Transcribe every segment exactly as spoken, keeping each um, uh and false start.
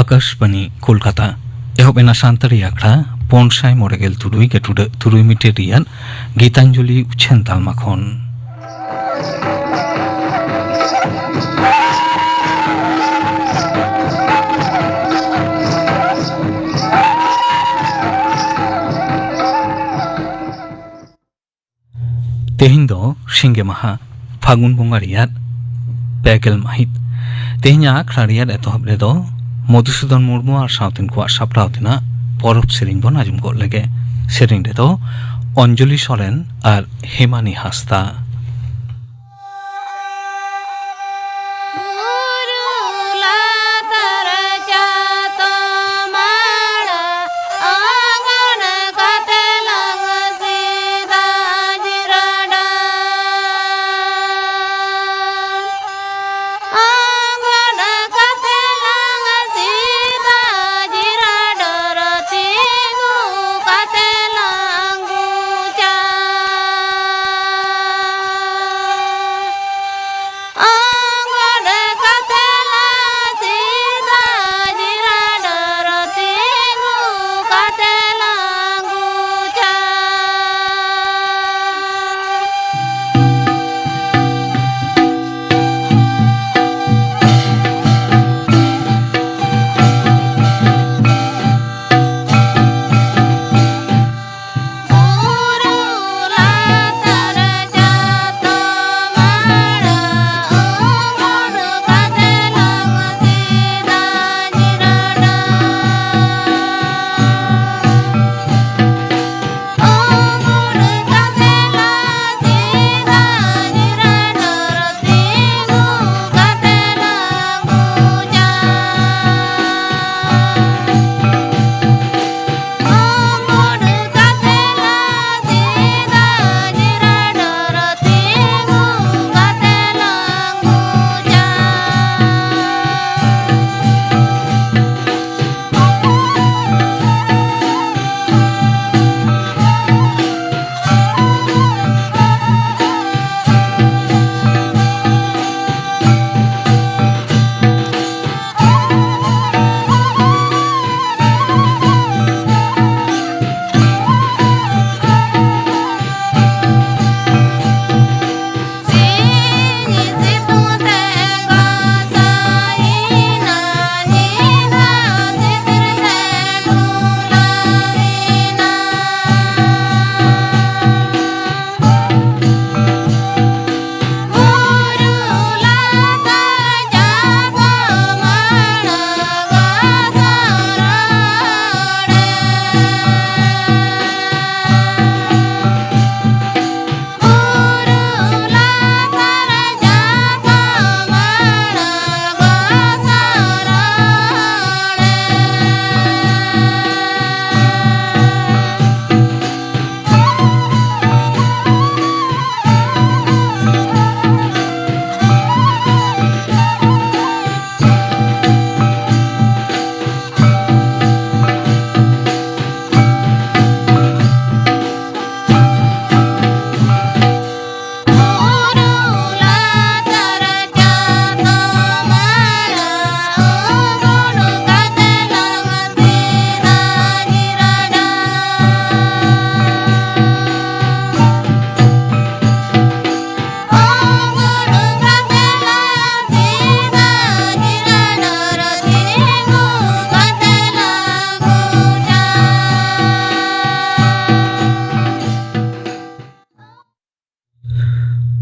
ᱟᱠᱟᱥᱵᱟᱱᱤ ᱠᱳᱞᱠᱟᱛᱟ᱾ ᱮᱦᱚᱵ ᱮᱱᱟ ᱥᱟᱱᱛᱟᱲᱤ ᱟᱠᱷᱲᱟ ᱯᱩᱱ ᱥᱟᱭ ᱢᱚᱬᱮ ᱜᱮᱞ ᱛᱩᱨᱩᱭ ᱜᱟᱹᱴᱩᱰᱟᱹᱜ ᱛᱩᱨᱩᱭ ᱢᱤᱴᱟᱨ ᱨᱮᱭᱟᱜ ᱜᱤᱛᱟᱧᱡᱚᱞᱤ ᱩᱪᱷᱟᱹᱱ ᱛᱟᱞᱢᱟ ᱠᱷᱚᱱ᱾ ᱛᱮᱦᱮᱧ ᱫᱚ ᱥᱤᱸᱜᱮ ᱢᱟᱦᱟ, ᱯᱷᱟᱹᱜᱩᱱ ᱵᱚᱸᱜᱟ ᱨᱮᱭᱟᱜ ᱯᱮ ᱜᱮᱞ ᱢᱟᱹᱦᱤᱛ᱾ ᱛᱮᱦᱮᱧᱟᱜ ᱟᱠᱷᱲᱟ ᱨᱮᱭᱟᱜ ᱮᱛᱚᱦᱚᱵ ᱨᱮᱫᱚ ᱢᱚᱫᱷᱩᱥᱩᱫᱚᱱ ᱢᱩᱨᱢᱩ ᱟᱨ ᱥᱟᱶᱛᱮᱱ ᱠᱚᱣᱟᱜ ᱥᱟᱯᱲᱟᱣ ᱛᱮᱱᱟᱜ ᱯᱚᱨᱚᱵᱽ ᱥᱮᱨᱮᱧ ᱵᱚᱱ ᱟᱸᱡᱚᱢ ᱜᱚᱫ ᱞᱮᱜᱮ᱾ ᱥᱮᱨᱮᱧ ᱨᱮᱫᱚ ᱚᱧᱡᱚᱞᱤ ᱥᱚᱨᱮᱱ ᱟᱨ ᱦᱮᱢᱟᱱᱤ ᱦᱟᱸᱥᱫᱟ᱾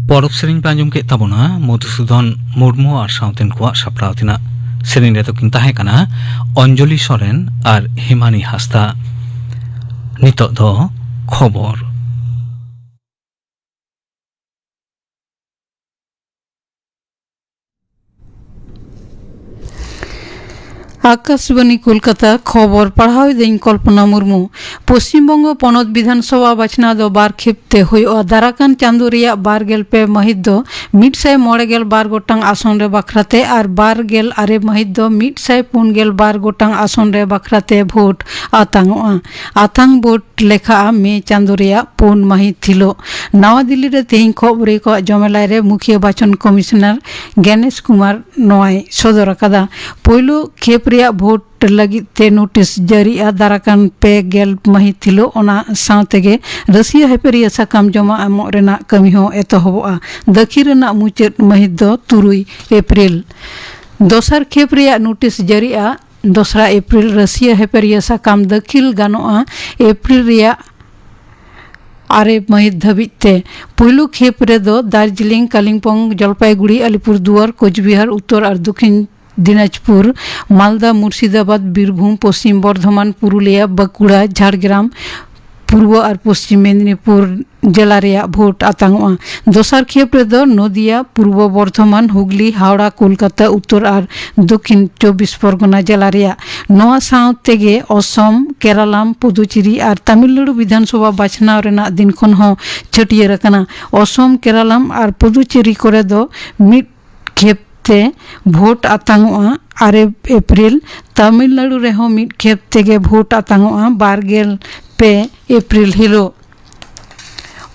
ᱯᱚᱨᱚᱵᱽ ᱥᱮᱨᱮᱧ ᱯᱮ ᱟᱸᱡᱚᱢ ᱠᱮᱫ ᱛᱟᱵᱚᱱᱟ ᱢᱚᱫᱷᱩᱥᱩᱫᱚᱱ ᱢᱩᱨᱢᱩ ᱟᱨ ᱥᱟᱶᱛᱮᱱ ᱠᱚᱣᱟᱜ ᱥᱟᱯᱲᱟᱣ ᱛᱮᱱᱟᱜ᱾ ᱥᱮᱨᱮᱧ ᱨᱮᱫᱚ ᱠᱤᱱ ᱛᱟᱦᱮᱸ ᱠᱟᱱᱟ ᱚᱧᱡᱚᱞᱤ ᱥᱚᱨᱮᱱ ᱟᱨ ᱦᱮᱢᱟᱱᱤ ᱦᱟᱸᱥᱫᱟ᱾ ᱱᱤᱛᱚᱜ ᱫᱚ ᱠᱷᱚᱵᱚᱨ᱾ ᱟᱠᱟᱥᱵᱟᱱᱤ ᱠᱳᱞᱠᱟᱛᱟ, ᱠᱷᱚᱵᱚᱨ ᱯᱟᱲᱦᱟᱣ ᱮᱫᱟᱹᱧ ᱠᱚᱞᱯᱚᱱᱟ ᱢᱩᱨᱢᱩ᱾ ᱯᱚᱥᱪᱤᱢ ᱵᱚᱝᱜᱚ ᱯᱚᱱᱚᱛ ᱵᱤᱫᱷᱟᱱ ᱥᱚᱵᱷᱟ ᱵᱟᱪᱷᱱᱟᱣ ᱫᱚ ᱵᱟᱨ ᱠᱷᱮᱯ ᱛᱮ ᱦᱩᱭᱩᱜᱼᱟ᱾ ᱫᱟᱨᱟᱠᱟᱱ ᱪᱟᱸᱫᱳ ᱨᱮᱭᱟᱜ ᱵᱟᱨ ᱜᱮᱞ ᱯᱮ ᱢᱟᱹᱦᱤᱛ ᱫᱚ ᱢᱤᱫ ᱥᱟᱭ ᱢᱚᱬᱮ ᱜᱮᱞ ᱵᱟᱨ ᱜᱚᱴᱟᱝ ᱟᱥᱚᱱ ᱨᱮ ᱵᱟᱠᱷᱨᱟᱛᱮ ᱟᱨ ᱵᱟᱨ ᱜᱮᱞ ᱟᱨᱮ ᱢᱟᱹᱦᱤᱛ ᱫᱚ ᱢᱤᱫ ᱥᱟᱭ ᱯᱩᱱ ᱜᱮᱞ ᱵᱟᱨ ᱜᱚᱴᱟᱝ ᱟᱥᱚᱱ ᱨᱮ ᱵᱟᱠᱷᱨᱟᱛᱮ ᱵᱷᱳᱴ ᱟᱛᱟᱝᱚᱜᱼᱟ᱾ ᱟᱛᱟᱝ ᱵᱷᱳᱴ ᱞᱮᱠᱷᱟᱜᱼᱟ ᱢᱮ ᱪᱟᱸᱫᱳ ᱨᱮᱭᱟᱜ ᱯᱩᱱ ᱢᱟᱹᱦᱤᱛ ᱦᱤᱞᱳᱜ᱾ ᱱᱟᱣᱟ ᱫᱤᱞᱞᱤ ᱨᱮ ᱛᱮᱦᱮᱧ ᱠᱷᱚᱵᱚᱨᱤᱭᱟᱹ ᱠᱚᱣᱟᱜ ᱡᱚᱢᱮᱞᱟᱭ ᱨᱮ ᱢᱩᱠᱷᱤᱭᱟᱹ ᱵᱟᱪᱚᱱ ᱠᱚᱢᱤᱥᱚᱱᱟᱨ ᱜᱮᱱᱮᱥ ᱠᱩᱢᱟᱨ ᱱᱚᱣᱟᱭ ᱥᱚᱫᱚᱨ ᱟᱠᱟᱫᱟ᱾ ᱯᱳᱭᱞᱳ ᱠᱷᱮᱯ ᱨᱮᱭᱟᱜ ᱵᱷᱳᱴ ᱞᱟᱹᱜᱤᱫ ᱛᱮ ᱱᱳᱴᱤᱥ ᱡᱟᱹᱨᱤᱜᱼᱟ ᱫᱟᱨᱟᱠᱟᱱ ᱯᱮ ᱜᱮᱞ ᱢᱟᱹᱦᱤᱛ ᱦᱤᱞᱳᱜ᱾ ᱚᱱᱟ ᱥᱟᱶ ᱛᱮᱜᱮ ᱨᱟᱹᱥᱤᱭᱟᱹ ᱦᱮᱯᱮᱨᱤᱭᱟᱹ ᱥᱟᱠᱟᱢ ᱡᱚᱢᱟ ᱮᱢᱚᱜ ᱨᱮᱱᱟᱜ ᱠᱟᱹᱢᱤ ᱦᱚᱸ ᱮᱛᱚᱦᱚᱵᱚᱜᱼᱟ᱾ ᱫᱟᱹᱠᱷᱤᱞ ᱨᱮᱱᱟᱜ ᱢᱩᱪᱟᱹᱫ ᱢᱟᱹᱦᱤᱛ ᱫᱚ ᱛᱩᱨᱩᱭ ᱮᱯᱨᱤᱞ᱾ ᱫᱚᱥᱟᱨ ᱠᱷᱮᱯ ᱨᱮᱭᱟᱜ ᱱᱳᱴᱤᱥ ᱡᱟᱹᱨᱤᱜᱼᱟ ᱫᱚᱥᱨᱟ ᱮᱯᱨᱤᱞ᱾ ᱨᱟᱹᱥᱤᱭᱟᱹ ᱦᱮᱯᱮᱨᱤᱭᱟᱹ ᱥᱟᱠᱟᱢ ᱫᱟᱹᱠᱷᱤᱞ ᱜᱟᱱᱚᱜᱼᱟ ᱮᱯᱨᱤᱞ ᱨᱮᱭᱟᱜ ᱟᱨᱮ ᱢᱟᱹᱦᱤᱛ ᱫᱷᱟᱹᱵᱤᱡ ᱛᱮ᱾ ᱯᱩᱭᱞᱩ ᱠᱷᱮᱯ ᱨᱮᱫᱚ ᱫᱟᱨᱡᱤᱞᱤᱝ, ᱠᱟᱞᱤᱢᱯᱚᱝ, ᱡᱚᱞᱯᱟᱭᱜᱩᱲᱤ, ᱟᱞᱤᱯᱩᱨᱫᱩᱣᱟᱨ, ᱠᱳᱪᱵᱤᱦᱟᱨ, ᱩᱛᱛᱚᱨ ᱟᱨ ᱫᱚᱠᱷᱤᱱ ᱫᱤᱱᱟᱡᱽᱯᱩᱨ, ᱢᱟᱞᱫᱟ, ᱢᱩᱨᱥᱤᱫᱟᱵᱟᱫᱽ, ᱵᱤᱨᱵᱷᱩᱢ, ᱯᱚᱥᱪᱤᱢ ᱵᱚᱨᱫᱷᱚᱢᱟᱱ, ᱯᱩᱨᱩᱞᱤᱭᱟ, ᱵᱟᱸᱠᱩᱲᱟ, ᱡᱷᱟᱲᱜᱨᱟᱢ, ᱯᱩᱨᱵᱚ ᱟᱨ ᱯᱚᱥᱪᱤᱢ ᱢᱮᱫᱤᱱᱤᱯᱩᱨ ᱡᱮᱞᱟ ᱨᱮᱭᱟᱜ ᱵᱷᱳᱴ ᱟᱛᱟᱝᱚᱜᱼᱟ᱾ ᱫᱚᱥᱟᱨ ᱠᱷᱮᱯ ᱨᱮᱫᱚ ᱱᱚᱫᱤᱭᱟ, ᱯᱩᱨᱵᱚ ᱵᱚᱨᱫᱷᱚᱢᱟᱱ, ᱦᱩᱜᱽᱞᱤ, ᱦᱟᱣᱲᱟ, ᱠᱳᱞᱠᱟᱛᱟ, ᱩᱛᱛᱚᱨ ᱟᱨ ᱫᱚᱠᱷᱤᱱ ᱪᱚᱵᱵᱤᱥ ᱯᱚᱨᱜᱚᱱᱟ ᱡᱮᱞᱟ ᱨᱮᱭᱟᱜ᱾ ᱱᱚᱣᱟ ᱥᱟᱶ ᱛᱮᱜᱮ ᱚᱥᱚᱢ, ᱠᱮᱨᱟᱞᱟᱢ, ᱯᱩᱫᱩᱪᱮᱨᱤ ᱟᱨ ᱛᱟᱢᱤᱞᱱᱟᱲᱩ ᱵᱤᱫᱷᱟᱱ ᱥᱚᱵᱷᱟ ᱵᱟᱪᱷᱱᱟᱣ ᱨᱮᱱᱟᱜ ᱫᱤᱱ ᱠᱷᱚᱱ ᱦᱚᱸ ᱪᱷᱟᱹᱴᱭᱟᱹᱨ ᱟᱠᱟᱱᱟ᱾ ᱚᱥᱚᱢ, ᱠᱮᱨᱟᱞᱟᱢ ᱟᱨ ᱯᱩᱫᱩᱪᱮᱨᱤ ᱠᱚᱨᱮ ᱫᱚ ᱢᱤᱫ ᱠᱷᱮᱯ ᱛᱮ ᱵᱷᱳᱴ ᱟᱛᱟᱝᱚᱜᱼᱟ ᱟᱨᱮ ᱮᱯᱨᱤᱞ᱾ ᱛᱟᱢᱤᱞᱱᱟᱲᱩ ᱨᱮᱦᱚᱸ ᱢᱤᱫ ᱠᱷᱮᱯ ᱛᱮᱜᱮ ᱵᱷᱳᱴ ᱟᱛᱟᱝᱚᱜᱼᱟ ᱵᱟᱨ ᱜᱮᱞ ᱯᱮ ᱮᱯᱨᱤᱞ ᱦᱤᱞᱳᱜ᱾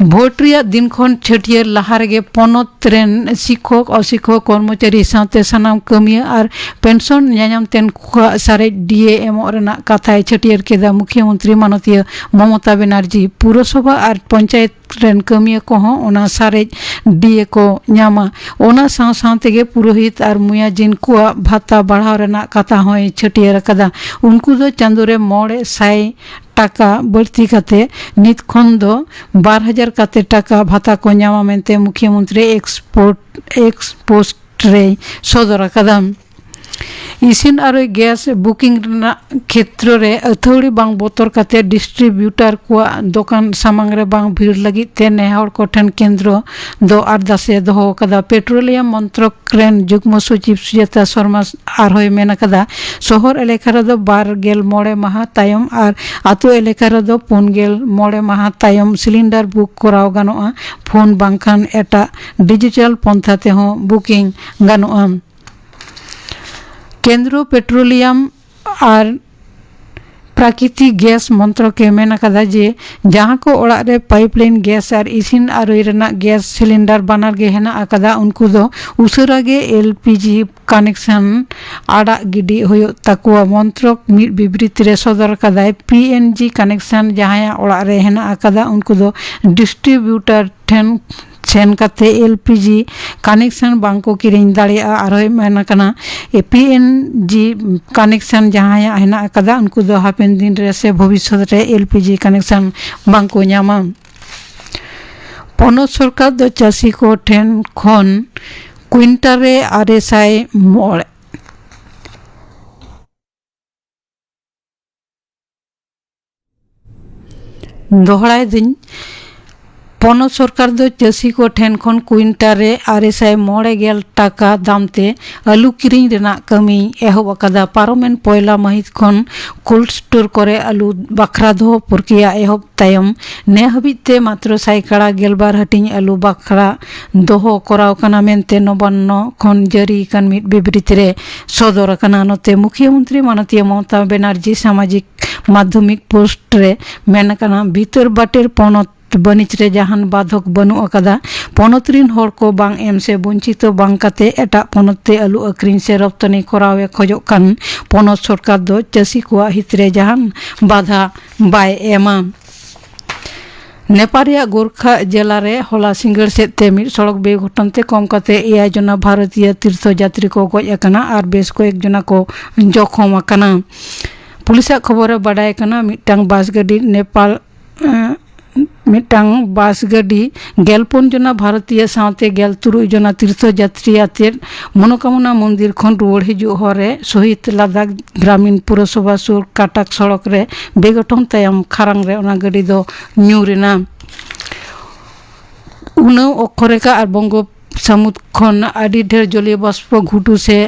ᱵᱷᱳᱴ ᱨᱮᱭᱟᱜ ᱫᱤᱱ ᱠᱷᱚᱱ ᱪᱷᱟᱹᱴᱭᱟᱹᱨ ᱞᱟᱦᱟ ᱨᱮᱜᱮ ᱯᱚᱱᱚᱛ ᱨᱮᱱ ᱥᱤᱠᱠᱷᱚᱠ, ᱚᱥᱤᱠᱠᱷᱚᱠ, ᱠᱚᱨᱢᱚᱪᱟᱨᱤ ᱥᱟᱶᱛᱮ ᱥᱟᱱᱟᱢ ᱠᱟᱹᱢᱤᱭᱟᱹ ᱟᱨ ᱯᱮᱱᱥᱚᱱ ᱧᱟᱧᱟᱢ ᱛᱮᱱ ᱠᱚᱣᱟᱜ ᱥᱟᱨᱮᱡ ᱰᱤ ᱮ ᱮᱢᱚᱜ ᱨᱮᱱᱟᱜ ᱠᱟᱛᱷᱟᱭ ᱪᱷᱟᱹᱴᱭᱟᱹᱨ ᱠᱮᱫᱟ ᱢᱩᱠᱷᱭᱟᱹ ᱢᱚᱱᱛᱨᱤ ᱢᱟᱱᱚᱛᱤᱭᱟᱹ ᱢᱚᱢᱚᱛᱟ ᱵᱮᱱᱟᱨᱡᱤ᱾ ᱯᱩᱨᱚᱥᱚᱵᱷᱟ ᱟᱨ ᱯᱚᱧᱪᱟᱭᱮᱛ ᱨᱮᱱ ᱠᱟᱹᱢᱤᱭᱟᱹ ᱠᱚᱦᱚᱸ ᱚᱱᱟ ᱥᱟᱨᱮᱡ ᱰᱤ ᱮ ᱠᱚ ᱧᱟᱢᱟ᱾ ᱚᱱᱟ ᱥᱟᱶ ᱥᱟᱶ ᱛᱮᱜᱮ ᱯᱩᱨᱳᱦᱤᱛ ᱟᱨ ᱢᱩᱭᱟᱡᱤᱱ ᱠᱚᱣᱟᱜ ᱵᱷᱟᱛᱟ ᱵᱟᱲᱦᱟᱣ ᱨᱮᱱᱟᱜ ᱠᱟᱛᱷᱟ ᱦᱚᱸᱭ ᱪᱷᱟᱹᱴᱭᱟᱹᱨ ᱟᱠᱟᱫᱟ᱾ ᱩᱱᱠᱩ ᱫᱚ ᱪᱟᱸᱫᱳ ᱨᱮ ᱢᱚᱬᱮ ᱥᱟᱭ ᱴᱟᱠᱟ ᱵᱟᱹᱲᱛᱤ ᱠᱟᱛᱮ ᱱᱤᱛ ᱠᱷᱚᱱ ᱫᱚ ᱵᱟᱨ ᱦᱟᱡᱟᱨ ᱠᱟᱛᱮ ᱴᱟᱠᱟ ᱵᱷᱟᱛᱟ ᱠᱚ ᱧᱟᱢᱟ ᱢᱮᱱᱛᱮ ᱢᱩᱠᱷᱭᱟᱹ ᱢᱚᱱᱛᱨᱤ ᱮᱠᱥᱯᱳᱨᱴ, ᱮᱠᱥᱯᱳᱥᱴ ᱨᱮᱭ ᱥᱚᱫᱚᱨ ᱟᱠᱟᱫᱟ᱾ ᱤᱥᱤᱱ ᱟᱨᱚᱭ ᱜᱮᱥ ᱵᱩᱠᱤᱝ ᱨᱮᱱᱟᱜ ᱠᱷᱮᱛᱨᱚ ᱨᱮ ᱟᱹᱛᱷᱟᱹᱣᱲᱤ ᱵᱟᱝ ᱵᱚᱛᱚᱨ ᱠᱟᱛᱮ ᱰᱤᱥᱴᱨᱤᱵᱤᱭᱩᱴᱟᱨ ᱠᱚᱣᱟᱜ ᱫᱚᱠᱟᱱ ᱥᱟᱢᱟᱝ ᱨᱮ ᱵᱟᱝ ᱵᱷᱤᱲ ᱞᱟᱹᱜᱤᱫ ᱛᱮ ᱱᱮᱦᱚᱲ ᱠᱚᱴᱷᱮᱱ ᱠᱮᱱᱫᱨᱚ ᱫᱚ ᱟᱨᱫᱟᱥ ᱮ ᱫᱚᱦᱚ ᱟᱠᱟᱫᱟ᱾ ᱯᱮᱴᱨᱳᱞᱤᱭᱟᱢ ᱢᱚᱱᱛᱨᱚᱠ ᱨᱮᱱ ᱡᱩᱜᱽᱢᱚ ᱥᱚᱪᱤᱵᱽ ᱥᱩᱡᱟᱛᱟ ᱥᱚᱨᱢᱟ ᱟᱨᱦᱚᱸᱭ ᱢᱮᱱ ᱟᱠᱟᱫᱟ, ᱥᱚᱦᱚᱨ ᱮᱞᱟᱠᱟ ᱨᱮᱫᱚ ᱵᱟᱨ ᱜᱮᱞ ᱢᱚᱬᱮ ᱢᱟᱦᱟ ᱛᱟᱭᱚᱢ ᱟᱨ ᱟᱛᱳ ᱮᱞᱟᱠᱟ ᱨᱮᱫᱚ ᱯᱩᱱ ᱜᱮᱞ ᱢᱚᱬᱮ ᱢᱟᱦᱟ ᱛᱟᱭᱚᱢ ᱥᱤᱞᱤᱱᱰᱟᱨ ᱵᱩᱠ ᱠᱚᱨᱟᱣ ᱜᱟᱱᱚᱜᱼᱟ᱾ ᱯᱷᱳᱱ ᱵᱟᱝᱠᱷᱟᱱ ᱮᱴᱟᱜ ᱰᱤᱡᱤᱴᱟᱞ ᱯᱚᱱᱛᱷᱟ ᱛᱮᱦᱚᱸ ᱵᱩᱠᱤᱝ ᱜᱟᱱᱚᱜᱼᱟ᱾ ᱠᱮᱱᱫᱨᱚ ᱯᱮᱴᱨᱳᱞᱤᱭᱟᱢ ᱟᱨ ᱯᱨᱟᱠᱨᱤᱛᱤᱠ ᱜᱮᱥ ᱢᱚᱱᱛᱨᱚᱠ ᱮ ᱢᱮᱱ ᱟᱠᱟᱫᱟ ᱡᱮ ᱡᱟᱦᱟᱸ ᱠᱚ ᱚᱲᱟᱜ ᱨᱮ ᱯᱟᱭᱤᱯᱞᱟᱭᱤᱱ ᱜᱮᱥ ᱟᱨ ᱤᱥᱤᱱ ᱟᱨᱚᱭ ᱨᱮᱱᱟᱜ ᱜᱮᱥ ᱥᱤᱞᱤᱱᱰᱟᱨ ᱵᱟᱱᱟᱨ ᱜᱮ ᱦᱮᱱᱟᱜ ᱟᱠᱟᱫᱟ, ᱩᱱᱠᱩ ᱫᱚ ᱩᱥᱟᱹᱨᱟ ᱜᱮ ᱮᱞ ᱯᱤ ᱡᱤ ᱠᱟᱱᱮᱠᱥᱚᱱ ᱟᱲᱟᱜ ᱜᱤᱰᱤ ᱦᱩᱭᱩᱜ ᱛᱟᱠᱚᱣᱟ᱾ ᱢᱚᱱᱛᱨᱚᱠ ᱢᱤᱫ ᱵᱤᱵᱨᱤᱛᱤ ᱨᱮ ᱥᱚᱫᱚᱨ ᱟᱠᱟᱫᱟᱭ, ᱯᱤ ᱮᱱ ᱡᱤ ᱠᱟᱱᱮᱠᱥᱚᱱ ᱡᱟᱦᱟᱸᱭᱟᱜ ᱚᱲᱟᱜ ᱨᱮ ᱦᱮᱱᱟᱜ ᱟᱠᱟᱫᱟ, ᱩᱱᱠᱩ ᱫᱚ ᱰᱤᱥᱴᱨᱤᱵᱤᱭᱩᱴᱟᱨ ᱴᱷᱮᱱ ᱥᱮᱱ ᱠᱟᱛᱮ ᱮᱞ ᱯᱤ ᱡᱤ ᱠᱟᱱᱮᱠᱥᱚᱱ ᱵᱟᱝ ᱠᱚ ᱠᱤᱨᱤᱧ ᱫᱟᱲᱮᱭᱟᱜᱼᱟ᱾ ᱟᱨᱦᱚᱸᱭ ᱢᱮᱱ ᱟᱠᱟᱱᱟ, ᱯᱤ ᱮᱱ ᱡᱤ ᱠᱟᱱᱮᱠᱥᱚᱱ ᱡᱟᱦᱟᱸᱭᱟᱜ ᱦᱮᱱᱟᱜ ᱟᱠᱟᱫᱟ, ᱩᱱᱠᱩ ᱫᱚ ᱦᱟᱯᱮᱱ ᱫᱤᱱ ᱨᱮ ᱥᱮ ᱵᱷᱚᱵᱤᱥᱥᱚᱛ ᱨᱮ ᱮᱞ ᱯᱤ ᱡᱤ ᱠᱟᱱᱮᱠᱥᱚᱱ ᱵᱟᱝ ᱠᱚ ᱧᱟᱢᱟ᱾ ᱯᱚᱱᱚᱛ ᱥᱚᱨᱠᱟᱨ ᱫᱚ ᱪᱟᱹᱥᱤ ᱠᱚ ᱴᱷᱮᱱ ᱠᱷᱚᱱ ᱠᱩᱭᱤᱱᱴᱟᱞ ᱨᱮ ᱟᱨᱮ ᱥᱟᱭ ᱢᱚᱬᱮ ᱫᱚᱦᱲᱟᱭ ᱫᱟᱹᱧ, ᱯᱚᱱᱚᱛ ᱥᱚᱨᱠᱟᱨ ᱫᱚ ᱪᱟᱹᱥᱤ ᱠᱚ ᱴᱷᱮᱱ ᱠᱷᱚᱱ ᱠᱩᱭᱤᱱᱴᱟᱞ ᱨᱮ ᱟᱨᱮ ᱥᱟᱭ ᱢᱚᱬᱮ ᱜᱮᱞ ᱴᱟᱠᱟ ᱫᱟᱢ ᱛᱮ ᱟᱹᱞᱩ ᱠᱤᱨᱤᱧ ᱨᱮᱱᱟᱜ ᱠᱟᱹᱢᱤᱭ ᱮᱦᱚᱵ ᱟᱠᱟᱫᱟ᱾ ᱯᱟᱨᱚᱢᱮᱱ ᱯᱚᱭᱞᱟ ᱢᱟᱹᱦᱤᱛ ᱠᱷᱚᱱ ᱠᱳᱞᱰ ᱥᱴᱳᱨ ᱠᱚᱨᱮ ᱟᱹᱞᱩ ᱵᱟᱠᱷᱨᱟ ᱫᱚᱦᱚ ᱯᱨᱚᱠᱨᱤᱭᱟ ᱮᱦᱚᱵ ᱛᱟᱭᱚᱢ ᱱᱮ ᱦᱟᱹᱵᱤᱡ ᱛᱮ ᱢᱟᱛᱨᱚ ᱥᱟᱭᱠᱟᱲᱟ ᱜᱮᱞᱵᱟᱨ ᱦᱟᱹᱴᱤᱧ ᱟᱹᱞᱩ ᱵᱟᱠᱷᱨᱟ ᱫᱚᱦᱚ ᱠᱚᱨᱟᱣ ᱠᱟᱱᱟ ᱢᱮᱱᱛᱮ ᱱᱚᱵᱟᱱᱱᱚ ᱠᱷᱚᱱ ᱡᱟᱹᱨᱤ ᱟᱠᱟᱱ ᱢᱤᱫ ᱵᱤᱵᱨᱤᱛᱤ ᱨᱮ ᱥᱚᱫᱚᱨ ᱟᱠᱟᱱᱟ᱾ ᱱᱚᱛᱮ ᱢᱩᱠᱷᱭᱟᱹ ᱢᱚᱱᱛᱨᱤ ᱢᱟᱱᱚᱛᱤᱭᱟᱹ ᱢᱚᱢᱚᱛᱟ ᱵᱮᱱᱟᱨᱡᱤ ᱥᱟᱢᱟᱡᱤᱠ ᱢᱟᱫᱽᱫᱷᱚᱢᱤᱠ ᱯᱳᱥᱴ ᱨᱮ ᱢᱮᱱ ᱟᱠᱟᱱᱟ, ᱵᱷᱤᱛᱟᱹᱨ ᱵᱟᱴᱮᱨ ᱯᱚᱱᱚᱛ ᱵᱟᱹᱱᱤᱡᱽ ᱨᱮ ᱡᱟᱦᱟᱱ ᱵᱟᱫᱷᱚᱠ ᱵᱟᱹᱱᱩᱜ ᱟᱠᱟᱫᱟ᱾ ᱯᱚᱱᱚᱛ ᱨᱤᱱ ᱦᱚᱲ ᱠᱚ ᱵᱟᱝ ᱮᱢ ᱥᱮ ᱵᱚᱧᱪᱤᱛᱚ ᱵᱟᱝ ᱠᱟᱛᱮ ᱮᱴᱟᱜ ᱯᱚᱱᱚᱛ ᱛᱮ ᱟᱹᱞᱩ ᱟᱹᱠᱷᱨᱤᱧ ᱥᱮ ᱨᱚᱯᱛᱟᱱᱤ ᱠᱚᱨᱟᱣ ᱮ ᱠᱷᱚᱡᱚᱜ ᱠᱟᱱ ᱯᱚᱱᱚᱛ ᱥᱚᱨᱠᱟᱨ ᱫᱚ ᱪᱟᱹᱥᱤ ᱠᱚᱣᱟᱜ ᱦᱤᱛ ᱨᱮ ᱡᱟᱦᱟᱱ ᱵᱟᱫᱷᱟ ᱵᱟᱭ ᱮᱢᱟ᱾ ᱱᱮᱯᱟᱞ ᱨᱮᱭᱟᱜ ᱜᱳᱨᱠᱷᱟ ᱡᱮᱞᱟ ᱨᱮ ᱦᱚᱞᱟ ᱥᱤᱸᱜᱟᱹᱲ ᱥᱮᱫ ᱛᱮ ᱢᱤᱫ ᱥᱚᱲᱚᱠ ᱵᱮᱜᱷᱚᱴᱚᱱ ᱛᱮ ᱠᱚᱢ ᱠᱟᱛᱮ ᱮᱭᱟᱭ ᱡᱚᱱᱟ ᱵᱷᱟᱨᱚᱛᱤᱭᱚ ᱛᱤᱨᱛᱷᱚ ᱡᱟᱛᱨᱤ ᱠᱚ ᱜᱚᱡ ᱟᱠᱟᱱᱟ ᱟᱨ ᱵᱮᱥ ᱠᱚᱭᱮᱠ ᱡᱚᱱᱟ ᱠᱚ ᱡᱚᱠᱷᱚᱢ ᱟᱠᱟᱱᱟ᱾ ᱯᱩᱞᱤᱥᱟᱜ ᱠᱷᱚᱵᱚᱨ ᱨᱮ ᱵᱟᱰᱟᱭ ᱠᱟᱱᱟ, ᱢᱤᱫᱴᱟᱝ ᱵᱟᱥ ᱜᱟᱹᱰᱤ ᱱᱮᱯᱟᱞ, ᱮᱸ, ᱢᱤᱫᱴᱟᱝ ᱵᱟᱥ ᱜᱟᱹᱰᱤ ᱜᱮᱞ ᱯᱩᱱ ᱡᱚᱱᱟ ᱵᱷᱟᱨᱚᱛᱤᱭᱚ ᱥᱟᱶᱛᱮ ᱜᱮᱞ ᱛᱩᱨᱩᱭ ᱡᱚᱱᱟ ᱛᱤᱨᱛᱷᱚ ᱡᱟᱛᱨᱤ ᱟᱛᱮᱫ ᱢᱚᱱᱳᱠᱟᱢᱚᱱᱟ ᱢᱚᱱᱫᱤᱨ ᱠᱷᱚᱱ ᱨᱩᱣᱟᱹᱲ ᱦᱤᱡᱩᱜ ᱦᱚᱨ ᱨᱮ ᱥᱚᱦᱤᱫ ᱞᱟᱫᱟᱠᱷ ᱜᱨᱟᱢᱤᱱ ᱯᱩᱨᱚᱥᱚᱵᱷᱟ ᱥᱩᱨ ᱠᱟᱴᱟᱠ ᱥᱚᱲᱚᱠ ᱨᱮ ᱵᱮᱜᱷᱚᱴᱚᱱ ᱛᱟᱭᱚᱢ ᱠᱷᱟᱨᱟᱝ ᱨᱮ ᱚᱱᱟ ᱜᱟᱹᱰᱤ ᱫᱚ ᱧᱩᱨ ᱮᱱᱟ᱾ ᱩᱱᱟᱹᱣ ᱚᱠᱠᱷᱚᱨᱮᱠᱷᱟ ᱟᱨ ᱵᱚᱝᱜᱚ ᱥᱟᱹᱢᱩᱫ ᱠᱷᱚᱱ ᱟᱹᱰᱤ ᱰᱷᱮᱨ ᱡᱚᱞᱤᱭᱚ ᱵᱟᱥᱯᱚ ᱜᱷᱩᱴᱩ ᱥᱮ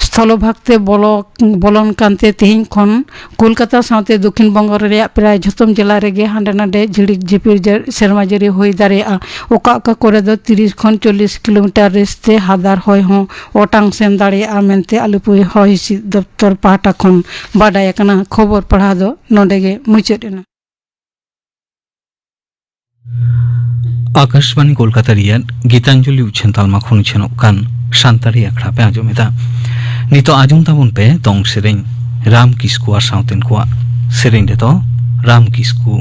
ᱥᱛᱷᱚᱞᱚᱵᱷᱟᱜᱽ ᱛᱮ ᱵᱚᱞᱚ-, ᱵᱚᱞᱚᱱ ᱠᱟᱱᱛᱮ ᱛᱮᱦᱮᱧ ᱠᱷᱚᱱ ᱠᱳᱞᱠᱟᱛᱟ ᱥᱟᱶᱛᱮ ᱫᱚᱠᱷᱤᱱ ᱵᱚᱝᱜᱚ ᱨᱮᱭᱟᱜ ᱯᱨᱟᱭ ᱡᱷᱚᱛᱚᱢ ᱡᱮᱞᱟ ᱨᱮᱜᱮ ᱦᱟᱸᱰᱮ ᱱᱟᱰᱮ ᱡᱷᱤᱲᱤᱠ ᱡᱷᱤᱯᱤᱨ ᱡᱟᱹ-, ᱥᱮᱨᱢᱟ ᱡᱟᱹᱲᱤ ᱦᱩᱭ ᱫᱟᱲᱮᱭᱟᱜᱼᱟ᱾ ᱚᱠᱟ ᱚᱠᱟ ᱠᱚᱨᱮ ᱫᱚ ᱛᱤᱨᱤᱥ ᱠᱷᱚᱱ ᱪᱚᱞᱞᱤᱥ ᱠᱤᱞᱳᱢᱤᱴᱟᱨ ᱨᱮᱥ ᱛᱮ ᱦᱟᱫᱟᱨ ᱦᱚᱭ ᱦᱚᱸ ᱚᱴᱟᱝ ᱥᱮᱱ ᱫᱟᱲᱮᱭᱟᱜᱼᱟ ᱢᱮᱱᱛᱮ ᱟᱞᱤᱯᱩᱨ ᱦᱚᱭ ᱦᱤᱸᱥᱤᱫ ᱫᱚᱯᱛᱚᱨ ᱯᱟᱦᱴᱟ ᱠᱷᱚᱱ ᱵᱟᱰᱟᱭ ᱟᱠᱟᱱᱟ᱾ ᱠᱷᱚᱵᱚᱨ ᱯᱟᱲᱦᱟᱣ ᱫᱚ ᱱᱚᱰᱮ ᱜᱮ ᱢᱩᱪᱟᱹᱫ ᱮᱱᱟ᱾ ᱟᱠᱟᱥᱵᱟᱱᱤ ᱠᱳᱞᱠᱟᱛᱟ ᱨᱮᱭᱟᱜ ᱜᱤᱛᱟᱧᱡᱚᱞᱤ ᱩᱪᱷᱟᱹᱱ ᱛᱟᱞᱢᱟ ᱠᱷᱚᱱ ᱩᱪᱷᱟᱹᱱᱚᱜ ᱠᱟᱱ ᱥᱟᱱᱛᱟᱲᱤ ᱟᱠᱷᱲᱟ ᱯᱮ ᱟᱸᱡᱚᱢ ᱮᱫᱟ᱾ ᱱᱤᱛᱚᱜ ᱟᱸᱡᱚᱢ ᱛᱟᱵᱚᱱ ᱯᱮ ᱫᱚᱝ ᱥᱮᱨᱮᱧ ᱨᱟᱢ ᱠᱤᱥᱠᱩ ᱟᱨ ᱥᱟᱶᱛᱮᱱ ᱠᱚᱣᱟᱜ᱾ ᱥᱮᱨᱮᱧ ᱨᱮᱫᱚ ᱨᱟᱢ ᱠᱤᱥᱠᱩ᱾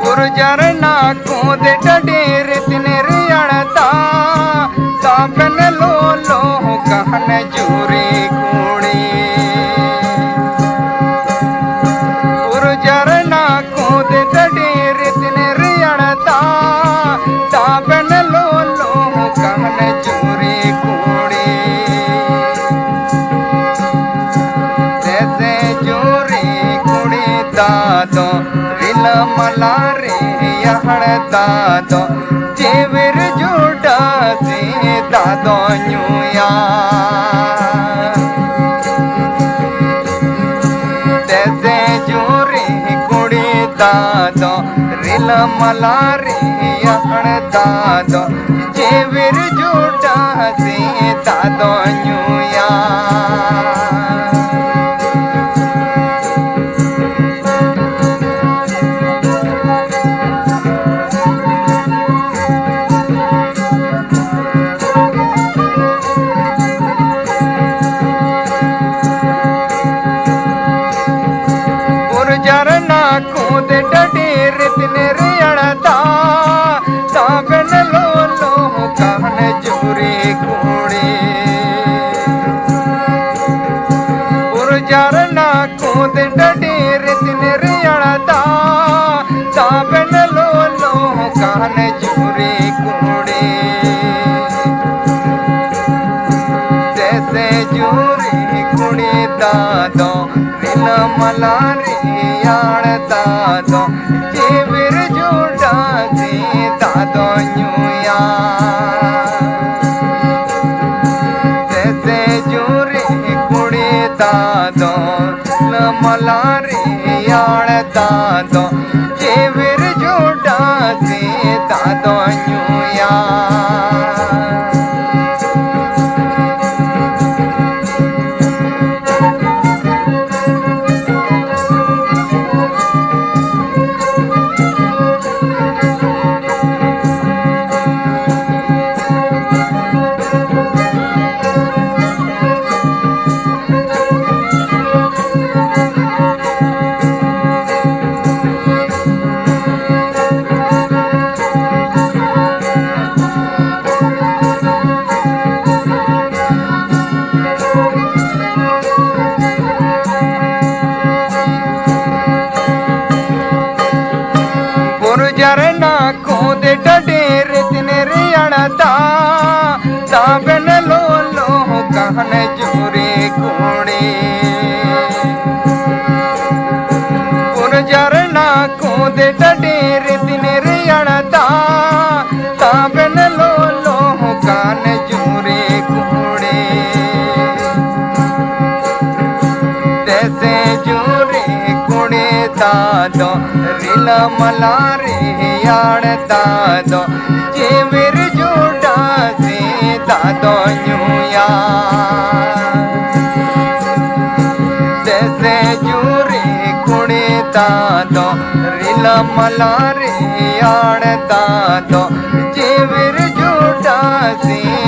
ᱵᱩᱨᱩ ᱡᱷᱟᱨᱱᱟ ᱠᱚᱫ ᱴᱟᱺᱰᱤ ᱨᱮ ᱛᱤᱱ ᱨᱮᱭᱟᱲ ᱫᱟᱜ, ᱛᱟᱵᱮᱱ ᱞᱚᱞᱚ ᱜᱟᱦᱱ ᱡᱩᱨᱤ ᱠᱩᱲᱤ᱾ ᱵᱩᱨᱩ ᱡᱷᱟᱨᱱᱟ ᱠᱚᱫ ᱴᱟᱺᱰᱤ ᱨᱮ ᱛᱤᱱ ᱨᱮᱭᱟᱲ ᱫᱟᱜ, ᱛᱟᱵᱮᱱ ᱞᱚᱞᱚ ᱜᱟᱦᱱ ᱡᱩᱨᱤ ᱠᱩᱲᱤ᱾ ᱛᱮᱥᱮ ᱡᱩᱨᱤ ᱠᱩᱲᱤ ᱫᱟᱫᱚ, ᱨᱤᱞᱟᱹᱢᱟᱞᱟ ᱨᱮᱭᱟᱲ ᱫᱟᱫᱚ, ᱡᱤᱣᱤᱨ ᱡᱩᱰᱟᱹᱥᱤ ᱫᱟᱫᱚ ᱧᱩᱭᱟ᱾ ᱛᱮᱥᱮ ᱡᱩᱨᱤ ᱠᱩᱲᱤ ᱫᱟᱫᱚ, ᱨᱤᱞᱟᱹᱢᱟᱞᱟ ᱨᱮᱭᱟᱲ ᱫᱟᱫᱚ, ᱡᱤᱣᱤᱨ ᱡᱩᱰᱟᱹᱥᱤ ᱥᱮᱛᱟ ᱫᱚ ᱧᱩᱭᱟ᱾ ᱵᱩᱨᱩ ᱡᱷᱟᱨᱱᱟ ᱠᱩᱫ ᱰᱟᱹᱰᱤ ᱨᱮ ᱛᱤᱱ ᱨᱮᱭᱟᱲ ᱫᱟᱜ, ᱛᱟᱵᱮᱱ ᱞᱚᱞᱚ ᱠᱟᱦᱱ ᱡᱩᱨᱤ ᱠᱩᱲᱤ᱾ ᱵᱩᱨᱩ ᱡᱷᱟᱨᱱᱟ ᱠᱩᱫ ᱰᱟᱹᱰᱤ ᱨᱮ ᱛᱤᱱ ᱨᱮᱭᱟᱲ ᱫᱟᱜ, ᱛᱟᱵᱮᱱ ᱞᱚᱞᱚ ᱠᱟᱦᱱ ᱡᱩᱨᱤ ᱠᱩᱲᱤ᱾ ᱥᱮᱥᱮ ᱡᱩᱨᱤ ᱠᱩᱲᱤ ᱫᱟᱜ ᱫᱚ, ᱨᱤᱞᱟᱹᱢᱟᱞᱟ ᱨᱮᱭᱟᱲ ᱫᱟᱜ ᱫᱚ, ᱡᱤᱣᱤᱨ ᱡᱩᱰᱟ ᱥᱮᱛᱟ ᱫᱚ ᱧᱩᱭᱟ᱾ ᱥᱮᱥᱮ ᱡᱩᱨᱤ ᱠᱩᱲᱤ ᱫᱟᱜ ᱫᱚ, ᱨᱤᱞᱟᱹᱢᱟᱞᱟ ᱨᱮᱭᱟᱲ ᱫᱟᱜ ᱫᱚ, ᱡᱤᱣᱤᱨ ᱡᱩᱰᱟ ᱥᱮᱛᱟ ᱫᱚ ᱧᱩᱭᱟ᱾ ᱵᱩᱨᱩ ᱡᱷᱟᱨᱱᱟ ᱠᱩᱫ ᱰᱟᱹᱰᱤ ᱨᱮ ᱛᱤᱱ ᱨᱮᱭᱟᱲ ᱫᱟᱜ, ᱛᱟᱵᱮᱱ ᱞᱚᱞᱚ ᱠᱟᱦᱱ ᱡᱩᱨᱤ ᱠᱩᱲᱤ᱾ ᱵᱩᱨᱩ ᱡᱷᱟᱨᱱᱟ ᱠᱩᱫ ᱰᱟᱹᱰᱤ ᱨᱮ ᱛᱤᱱ ᱨᱮᱭᱟᱲ ᱫᱟᱜ, ᱛᱟᱵᱮᱱ ᱞᱚᱞᱚ ᱠᱟᱦᱱ ᱡᱩᱨᱤ ᱠᱩᱲᱤ᱾ ᱥᱮᱥᱮ ᱡᱩᱨᱤ ᱠᱩᱲᱤ ᱫᱟᱜ ᱫᱚ, ᱨᱤᱞᱟᱹᱢᱟᱞᱟ ᱨᱮᱭᱟᱲ ᱫᱟᱜ ᱫᱚ, ᱡᱤᱣᱤᱨ ᱡᱩᱰᱟ ᱥᱮᱛᱟ ᱫᱟᱜ ᱫᱚ ᱧᱩᱭᱟ᱾ ᱫᱮᱥᱮ ᱡᱩᱨᱤ ᱠᱩᱲᱤ ᱫᱟᱜ ᱫᱚ ᱨᱤᱞᱟᱹ ᱢᱟᱞᱟ ᱨᱮᱭᱟᱲ ᱫᱟᱜ ᱫᱚ ᱡᱤᱣᱤᱨ ᱡᱩᱴᱟᱹᱥᱤ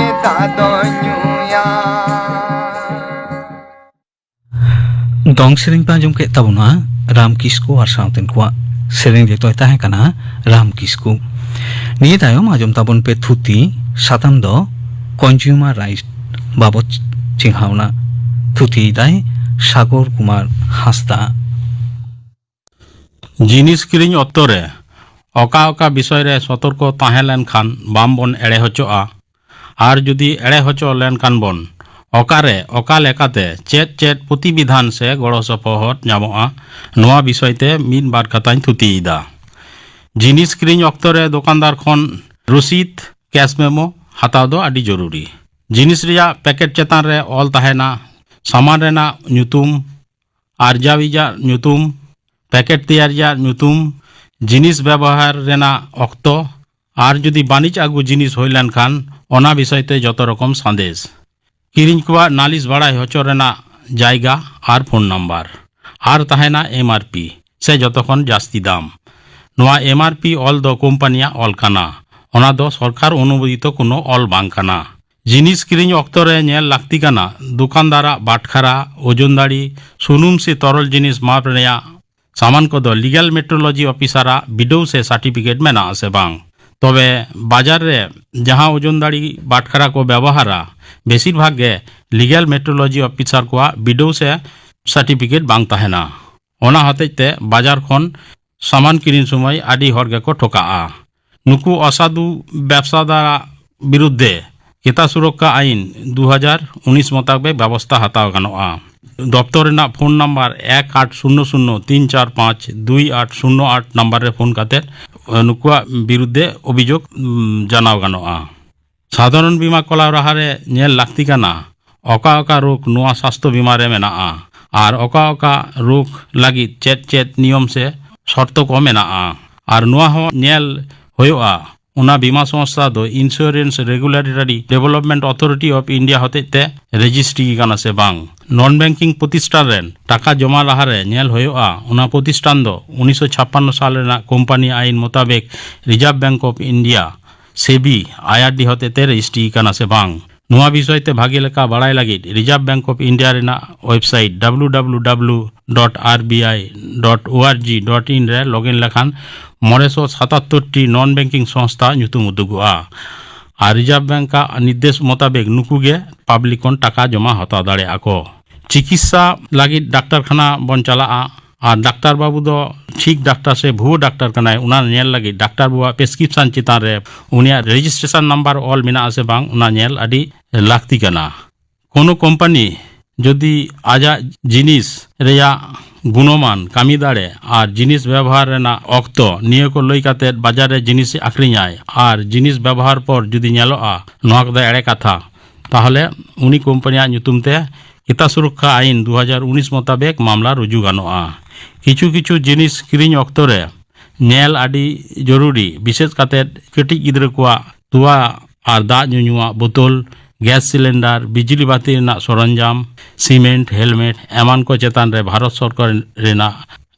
ᱫᱟᱜ ᱫᱚ ᱧᱩᱭᱟ᱾ ᱫᱚᱝ ᱥᱮᱨᱮᱧ ᱯᱮ ᱟᱸᱡᱚᱢ ᱠᱮᱫ ᱛᱟᱵᱚᱱᱟ ᱨᱟᱢ ᱠᱤᱥᱠᱩ ᱟᱨ ᱥᱟᱶᱛᱮᱱ ᱠᱚᱣᱟᱜ ᱥᱮᱨᱮᱧ ᱨᱮᱛᱚᱭ ᱛᱟᱦᱮᱸ ᱠᱟᱱᱟ ᱨᱟᱢ ᱠᱤᱥᱠᱩ᱾ ᱱᱤᱭᱟᱹ ᱛᱟᱭᱚᱢ ᱟᱸᱡᱚᱢ ᱛᱟᱵᱚᱱ ᱯᱮ ᱛᱷᱩᱛᱤ, ᱥᱟᱛᱟᱢ ᱫᱚ ᱠᱚᱱᱡᱩᱢᱟᱨ ᱨᱟᱭᱤᱴ ᱵᱟᱵᱚᱛ ᱪᱮᱸᱜᱷᱟᱣᱱᱟ᱾ ᱛᱷᱩᱛᱤᱭᱮᱫᱟᱭ ᱥᱟᱜᱚᱨ ᱠᱩᱢᱟᱨ ᱦᱟᱸᱥᱫᱟ᱾ ᱡᱤᱱᱤᱥ ᱠᱤᱨᱤᱧ ᱚᱠᱛᱚ ᱨᱮ ᱚᱠᱟ ᱚᱠᱟ ᱵᱤᱥᱚᱭ ᱨᱮ ᱥᱚᱛᱚᱨᱠᱚ ᱛᱟᱦᱮᱸ ᱞᱮᱱᱠᱷᱟᱱ ᱵᱟᱝ ᱵᱚᱱ ᱮᱲᱮ ᱦᱚᱪᱚᱜᱼᱟ, ᱟᱨ ᱡᱩᱫᱤ ᱮᱲᱮ ᱦᱚᱪᱚ ᱞᱮᱱᱠᱷᱟᱱ ᱵᱚᱱ, ᱚᱠᱟᱨᱮ, ᱚᱠᱟ ᱞᱮᱠᱟᱛᱮ, ᱪᱮᱫ ᱪᱮᱫ ᱯᱨᱚᱛᱤᱵᱤᱫᱷᱟᱱ ᱥᱮ ᱜᱚᱲᱚ ᱥᱚᱯᱚᱦᱚᱫ ᱧᱟᱢᱚᱜᱼᱟ, ᱱᱚᱣᱟ ᱵᱤᱥᱚᱭ ᱛᱮ ᱢᱤᱫ ᱵᱟᱨ ᱠᱟᱛᱷᱟᱧ ᱛᱷᱩᱛᱤᱭᱮᱫᱟ᱾ ᱡᱤᱱᱤᱥ ᱠᱤᱨᱤᱧ ᱚᱠᱛᱚ ᱨᱮ ᱫᱚᱠᱟᱱᱫᱟᱨ ᱠᱷᱚᱱ ᱨᱚᱥᱤᱫ, ᱠᱮᱥ ᱢᱮᱢᱳ, ᱦᱟᱛᱟᱣ ᱫᱚ ᱟᱹᱰᱤ ᱡᱚᱨᱩᱨᱤ᱾ ᱡᱤᱱᱤᱥ ᱨᱮᱭᱟᱜ ᱯᱮᱠᱮᱴ ᱪᱮᱛᱟᱱ ᱨᱮ ᱚᱞ ᱛᱟᱦᱮᱱᱟ ᱥᱟᱢᱟᱱ ᱨᱮᱱᱟᱜ ᱧᱩᱛᱩᱢ, ᱟᱨᱡᱟᱣᱤᱡᱟᱜ ᱧᱩᱛᱩᱢ, ᱯᱮᱠᱮᱴ ᱛᱮᱭᱟᱨᱤᱡᱟᱜ ᱧᱩᱛᱩᱢ, ᱡᱤᱱᱤᱥ ᱵᱮᱵᱚᱦᱟᱨ ᱨᱮᱱᱟᱜ ᱚᱠᱛᱚ, ᱟᱨ ᱡᱩᱫᱤ ᱵᱟᱹᱱᱤᱡ ᱟᱹᱜᱩ ᱡᱤᱱᱤᱥ ᱦᱩᱭ ᱞᱮᱱᱠᱷᱟᱱ, ᱚᱱᱟ ᱵᱤᱥᱚᱭ ᱛᱮ ᱡᱚᱛᱚ ᱨᱚᱠᱚᱢ ᱥᱟᱸᱫᱮᱥ᱾ ᱠᱤᱨᱤᱧ ᱠᱚᱣᱟᱜ ᱱᱟᱞᱤᱥ ᱵᱟᱲᱟᱭ ᱦᱚᱪᱚ ᱨᱮᱱᱟᱜ ᱡᱟᱭᱜᱟ ᱟᱨ ᱯᱷᱳᱱ ᱱᱟᱢᱵᱟᱨ᱾ ᱟᱨ ᱛᱟᱦᱮᱱᱟ ᱮᱢ ᱟᱨ ᱯᱤ, ᱥᱮ ᱡᱚᱛᱚ ᱠᱷᱚᱱ ᱡᱟᱹᱥᱛᱤ ᱫᱟᱢ᱾ ᱱᱚᱣᱟ ᱮᱢ ᱟᱨ ᱯᱤ ᱚᱞ ᱫᱚ ᱠᱳᱢᱯᱟᱱᱤᱭᱟᱜ ᱚᱞ ᱠᱟᱱᱟ, ᱚᱱᱟ ᱫᱚ ᱥᱚᱨᱠᱟᱨ ᱚᱱᱩᱢᱳᱫᱤᱛᱚ ᱠᱳᱱᱳ ᱚᱞ ᱵᱟᱝ ᱠᱟᱱᱟ᱾ ᱡᱤᱱᱤᱥ ᱠᱤᱨᱤᱧ ᱚᱠᱛᱚ ᱨᱮ ᱧᱮᱞ ᱞᱟᱹᱠᱛᱤ ᱠᱟᱱᱟ ᱫᱚᱠᱟᱱᱫᱟᱨᱟᱜ ᱵᱟᱴᱠᱷᱟᱨᱟ, ᱳᱡᱚᱱ ᱫᱟᱲᱮ, ᱥᱩᱱᱩᱢ ᱥᱮ ᱛᱚᱨᱚᱞ ᱡᱤᱱᱤᱥ ᱢᱟᱯ ᱨᱮᱭᱟᱜ ᱥᱟᱢᱟᱱ ᱠᱚᱫᱚ ᱞᱤᱜᱟᱞ ᱢᱮᱴᱨᱳᱞᱚᱡᱤ ᱚᱯᱷᱤᱥᱟᱨᱟᱜ ᱵᱤᱰᱟᱹᱣ ᱥᱮ ᱥᱟᱨᱴᱤᱯᱷᱤᱠᱮᱴ ᱢᱮᱱᱟᱜᱼᱟ ᱥᱮ ᱵᱟᱝ᱾ ᱛᱚᱵᱮ ᱵᱟᱡᱟᱨ ᱨᱮ ᱡᱟᱦᱟᱸ ᱳᱡᱚᱱ ᱫᱟᱲᱮ ᱵᱟᱴᱠᱷᱟᱨᱟ ᱠᱚ ᱵᱮᱵᱚᱦᱟᱨᱟ, ᱵᱮᱥᱤᱨ ᱵᱷᱟᱜᱽ ᱜᱮ ᱞᱤᱜᱟᱞ ᱢᱮᱴᱨᱳᱞᱚᱡᱤ ᱚᱯᱷᱤᱥᱟᱨ ᱠᱚᱣᱟᱜ ᱵᱤᱰᱟᱹᱣ ᱥᱮ ᱥᱟᱨᱴᱤᱯᱷᱤᱠᱮᱴ ᱵᱟᱝ ᱛᱟᱦᱮᱱᱟ᱾ ᱚᱱᱟ ᱦᱚᱛᱮᱡ ᱛᱮ ᱵᱟᱡᱟᱨ ᱠᱷᱚᱱ ᱥᱟᱢᱟᱱ ᱠᱤᱨᱤᱧ ᱥᱚᱢᱚᱭ ᱟᱹᱰᱤ ᱦᱚᱲ ᱜᱮᱠᱚ ᱴᱷᱚᱠᱟᱜᱼᱟ᱾ ᱱᱩᱠᱩ ᱚᱥᱟᱫᱷᱩ ᱵᱮᱵᱽᱥᱟᱫᱟᱨᱟᱜ ᱵᱤᱨᱩᱫᱽᱫᱷᱮ ᱠᱮᱛᱟ ᱥᱩᱨᱚᱠᱠᱷᱟ ᱟᱭᱤᱱ ᱫᱩ ᱦᱟᱡᱟᱨ ᱩᱱᱤᱥ ᱢᱚᱛᱟᱵᱮᱠ ᱵᱮᱵᱚᱥᱛᱷᱟ ᱦᱟᱛᱟᱣ ᱜᱟᱱᱚᱜᱼᱟ᱾ ᱫᱚᱯᱛᱚᱨ ᱨᱮᱱᱟᱜ ᱯᱷᱳᱱ ᱱᱟᱢᱵᱟᱨ ᱮᱠ ᱟᱴ ᱥᱩᱱᱱᱚ ᱥᱩᱱᱱᱚ ᱛᱤᱱ ᱪᱟᱨ ᱯᱟᱸᱪ ᱫᱩᱭ ᱟᱴ ᱥᱩᱱᱱᱚ ᱟᱴ ᱱᱟᱢᱵᱟᱨ ᱨᱮ ᱯᱷᱳᱱ ᱠᱟᱛᱮ, ᱮ, ᱱᱩᱠᱩᱣᱟᱜ ᱵᱤᱨᱩᱫᱽᱫᱷᱮ ᱚᱵᱷᱤᱡᱳᱜᱽ, ᱩᱢ, ᱡᱟᱱᱟᱣ ᱜᱟᱱᱚᱜᱼᱟ᱾ ᱥᱟᱫᱷᱟᱨᱚᱱ ᱵᱤᱢᱟ ᱠᱚᱨᱟᱣ ᱞᱟᱦᱟᱨᱮ ᱧᱮᱞ ᱞᱟᱹᱠᱛᱤ ᱠᱟᱱᱟ ᱚᱠᱟ ᱚᱠᱟ ᱨᱳᱜᱽ ᱱᱚᱣᱟ ᱥᱟᱥᱛᱷᱚ ᱵᱤᱢᱟ ᱨᱮ ᱢᱮᱱᱟᱜᱼᱟ ᱟᱨ ᱚᱠᱟ ᱚᱠᱟ ᱨᱳᱜᱽ ᱞᱟᱹᱜᱤᱫ ᱪᱮᱫ ᱪᱮᱫ ᱱᱤᱭᱚᱢ ᱥᱮ ᱥᱚᱨᱛᱚ ᱠᱚ ᱢᱮᱱᱟᱜᱼᱟ᱾ ᱟᱨ ᱱᱚᱣᱟ ᱦᱚᱸ ᱧᱮᱞ ᱦᱩᱭᱩᱜᱼᱟ ᱚᱱᱟ ᱵᱤᱢᱟ ᱥᱚᱝᱥᱛᱷᱟ ᱫᱚ Insurance Regulatory Development Authority of India ᱦᱚᱛᱮᱡ ᱛᱮ ᱨᱮᱡᱤᱥᱴᱨᱤ ᱠᱟᱱᱟ ᱥᱮ ᱵᱟᱝ᱾ ᱱᱚᱱ ᱵᱮᱝᱠᱤᱝ ᱯᱨᱚᱛᱤᱥᱴᱷᱟᱱ ᱨᱮᱱ ᱴᱟᱠᱟ ᱡᱚᱢᱟ ᱞᱟᱦᱟᱨᱮ ᱧᱮᱞ ᱦᱩᱭᱩᱜᱼᱟ, ᱚᱱᱟ ᱯᱨᱚᱛᱤᱥᱴᱷᱟᱱ ᱫᱚ ᱩᱱᱤᱥᱥᱚ ᱪᱷᱟᱯᱯᱟᱱᱱᱚ ᱥᱟᱞ ᱨᱮᱱᱟᱜ ᱠᱳᱢᱯᱟᱱᱤ ᱟᱭᱤᱱ ᱢᱚᱛᱟᱵᱮᱠ ᱨᱤᱡᱟᱨᱵᱷ ᱵᱮᱝᱠ ᱚᱯᱷ ᱤᱱᱰᱤᱭᱟ, ᱥᱮᱵᱤ, ᱟᱭᱟᱨᱰᱤ ᱦᱚᱛᱮᱛᱮ ᱨᱮᱡᱤᱥᱴᱨᱤ ᱠᱟᱱᱟ ᱥᱮ ᱵᱟᱝ᱾ ᱱᱚᱣᱟ ᱵᱤᱥᱚᱭ ᱛᱮ ᱵᱷᱟᱜᱮ ᱞᱮᱠᱟ ᱵᱟᱲᱟᱭ ᱞᱟᱹᱜᱤᱫ ᱨᱤᱡᱟᱨᱵᱷ ᱵᱮᱝᱠ ᱚᱯᱷ ᱤᱱᱰᱤᱭᱟ ᱨᱮᱱᱟᱜ website W W W dot R B I dot O R G dot in ᱨᱮ ᱞᱚᱜᱤᱱ ᱞᱮᱠᱷᱟᱱ ᱢᱚᱬᱮ ᱥᱚ ᱥᱟᱛᱟᱛᱛᱳᱨ ᱴᱤ ᱱᱚᱱ ᱵᱮᱝᱠᱤᱝ ᱥᱚᱝᱥᱛᱷᱟ ᱧᱩᱛᱩᱢ ᱩᱫᱩᱜᱚᱜᱼᱟ᱾ ᱟᱨ ᱨᱤᱡᱟᱨᱵᱷ ᱵᱮᱝᱠ ᱟᱜ ᱱᱤᱨᱫᱮᱥ ᱢᱚᱛᱟᱵᱮᱠ ᱱᱩᱠᱩ ᱜᱮ ᱯᱟᱵᱽᱞᱤᱠ ᱠᱷᱚᱱ ᱴᱟᱠᱟ ᱡᱚᱢᱟ ᱦᱟᱛᱟᱣ ᱫᱟᱲᱮᱭᱟᱜᱼᱟ ᱠᱚ᱾ ᱪᱤᱠᱤᱛᱥᱟ ᱞᱟᱹᱜᱤᱫ ᱰᱟᱠᱛᱟᱨ ᱠᱷᱟᱱᱟ ᱵᱚᱱ ᱪᱟᱞᱟᱜᱼᱟ, ᱟᱨ ᱰᱟᱠᱛᱟᱨ ᱵᱟᱹᱵᱩ ᱫᱚ ᱴᱷᱤᱠ ᱰᱟᱠᱛᱟᱨ ᱥᱮ ᱵᱷᱩᱣᱟᱹ ᱰᱟᱠᱛᱟᱨ ᱠᱟᱱᱟᱭ, ᱚᱱᱟ ᱧᱮᱞ ᱞᱟᱹᱜᱤᱫ ᱰᱟᱠᱛᱟᱨ ᱵᱟᱹᱵᱩᱣᱟᱜ ᱯᱨᱮᱥᱠᱨᱤᱯᱥᱚᱱ ᱪᱮᱛᱟᱱ ᱨᱮ ᱩᱱᱤᱭᱟᱜ ᱨᱮᱡᱤᱥᱴᱨᱮᱥᱚᱱ ᱱᱟᱢᱵᱟᱨ ᱚᱞ ᱢᱮᱱᱟᱜᱼᱟ ᱥᱮ ᱵᱟᱝ, ᱚᱱᱟ ᱧᱮᱞ ᱟᱹᱰᱤ ᱞᱟᱹᱠᱛᱤ ᱠᱟᱱᱟ᱾ ᱠᱳᱱᱳ ᱠᱳᱢᱯᱟᱱᱤ ᱡᱩᱫᱤ ᱟᱡᱟᱜ ᱡᱤᱱᱤᱥ ᱨᱮᱭᱟᱜ ᱜᱩᱱᱚᱢᱟᱱ, ᱠᱟᱹᱢᱤ ᱫᱟᱲᱮ ᱟᱨ ᱡᱤᱱᱤᱥ ᱵᱮᱵᱚᱦᱟᱨ ᱨᱮᱱᱟᱜ ᱚᱠᱛᱚ ᱱᱤᱭᱟᱹ ᱠᱚ ᱞᱟᱹᱭ ᱠᱟᱛᱮ ᱵᱟᱡᱟᱨ ᱨᱮ ᱡᱤᱱᱤᱥ ᱟᱹᱠᱷᱨᱤᱧᱟᱭ ᱟᱨ ᱡᱤᱱᱤᱥ ᱵᱮᱵᱚᱦᱟᱨ ᱯᱚᱨ ᱡᱩᱫᱤ ᱧᱮᱞᱚᱜᱼᱟ ᱱᱚᱣᱟ ᱠᱚᱫᱚ ᱮᱲᱮ ᱠᱟᱛᱷᱟ, ᱛᱟᱦᱚᱞᱮ ᱩᱱᱤ ᱠᱳᱢᱯᱟᱱᱤᱭᱟᱜ ᱧᱩᱛᱩᱢ ᱛᱮ ᱠᱨᱮᱛᱟ ᱥᱩᱨᱚᱠᱠᱷᱟ ᱟᱭᱤᱱ ᱫᱩ ᱦᱟᱡᱟᱨ ᱩᱱᱤᱥ ᱢᱚᱛᱟᱵᱮᱠ ᱢᱟᱢᱞᱟ ᱨᱩᱡᱩ ᱜᱟᱱᱚᱜᱼᱟ᱾ ᱠᱤᱪᱷᱩ ᱠᱤᱪᱷᱩ ᱡᱤᱱᱤᱥ ᱠᱤᱨᱤᱧ ᱚᱠᱛᱚ ᱨᱮ ᱧᱮᱞ ᱟᱹᱰᱤ ᱡᱚᱨᱩᱨᱤ, ᱵᱤᱥᱮᱥ ᱠᱟᱛᱮ ᱠᱟᱹᱴᱤᱡ ᱜᱤᱫᱽᱨᱟᱹ ᱠᱚᱣᱟᱜ ᱛᱚᱣᱟ ᱟᱨ ᱫᱟᱜ ᱧᱩᱧᱩᱣᱟᱜ ᱵᱳᱛᱳᱞ, ᱜᱮᱥ ᱥᱤᱞᱤᱱᱰᱟᱨ, ᱵᱤᱡᱽᱞᱤ ᱵᱟᱹᱛᱤ ᱨᱮᱱᱟᱜ ᱥᱚᱨᱚᱧᱡᱟᱢ, ᱥᱤᱢᱮᱱᱴ, ᱦᱮᱞᱢᱮᱴ ᱮᱢᱟᱱ ᱠᱚ ᱪᱮᱛᱟᱱ ᱨᱮ ᱵᱷᱟᱨᱚᱛ ᱥᱚᱨᱠᱟᱨ ᱨᱮᱱᱟᱜ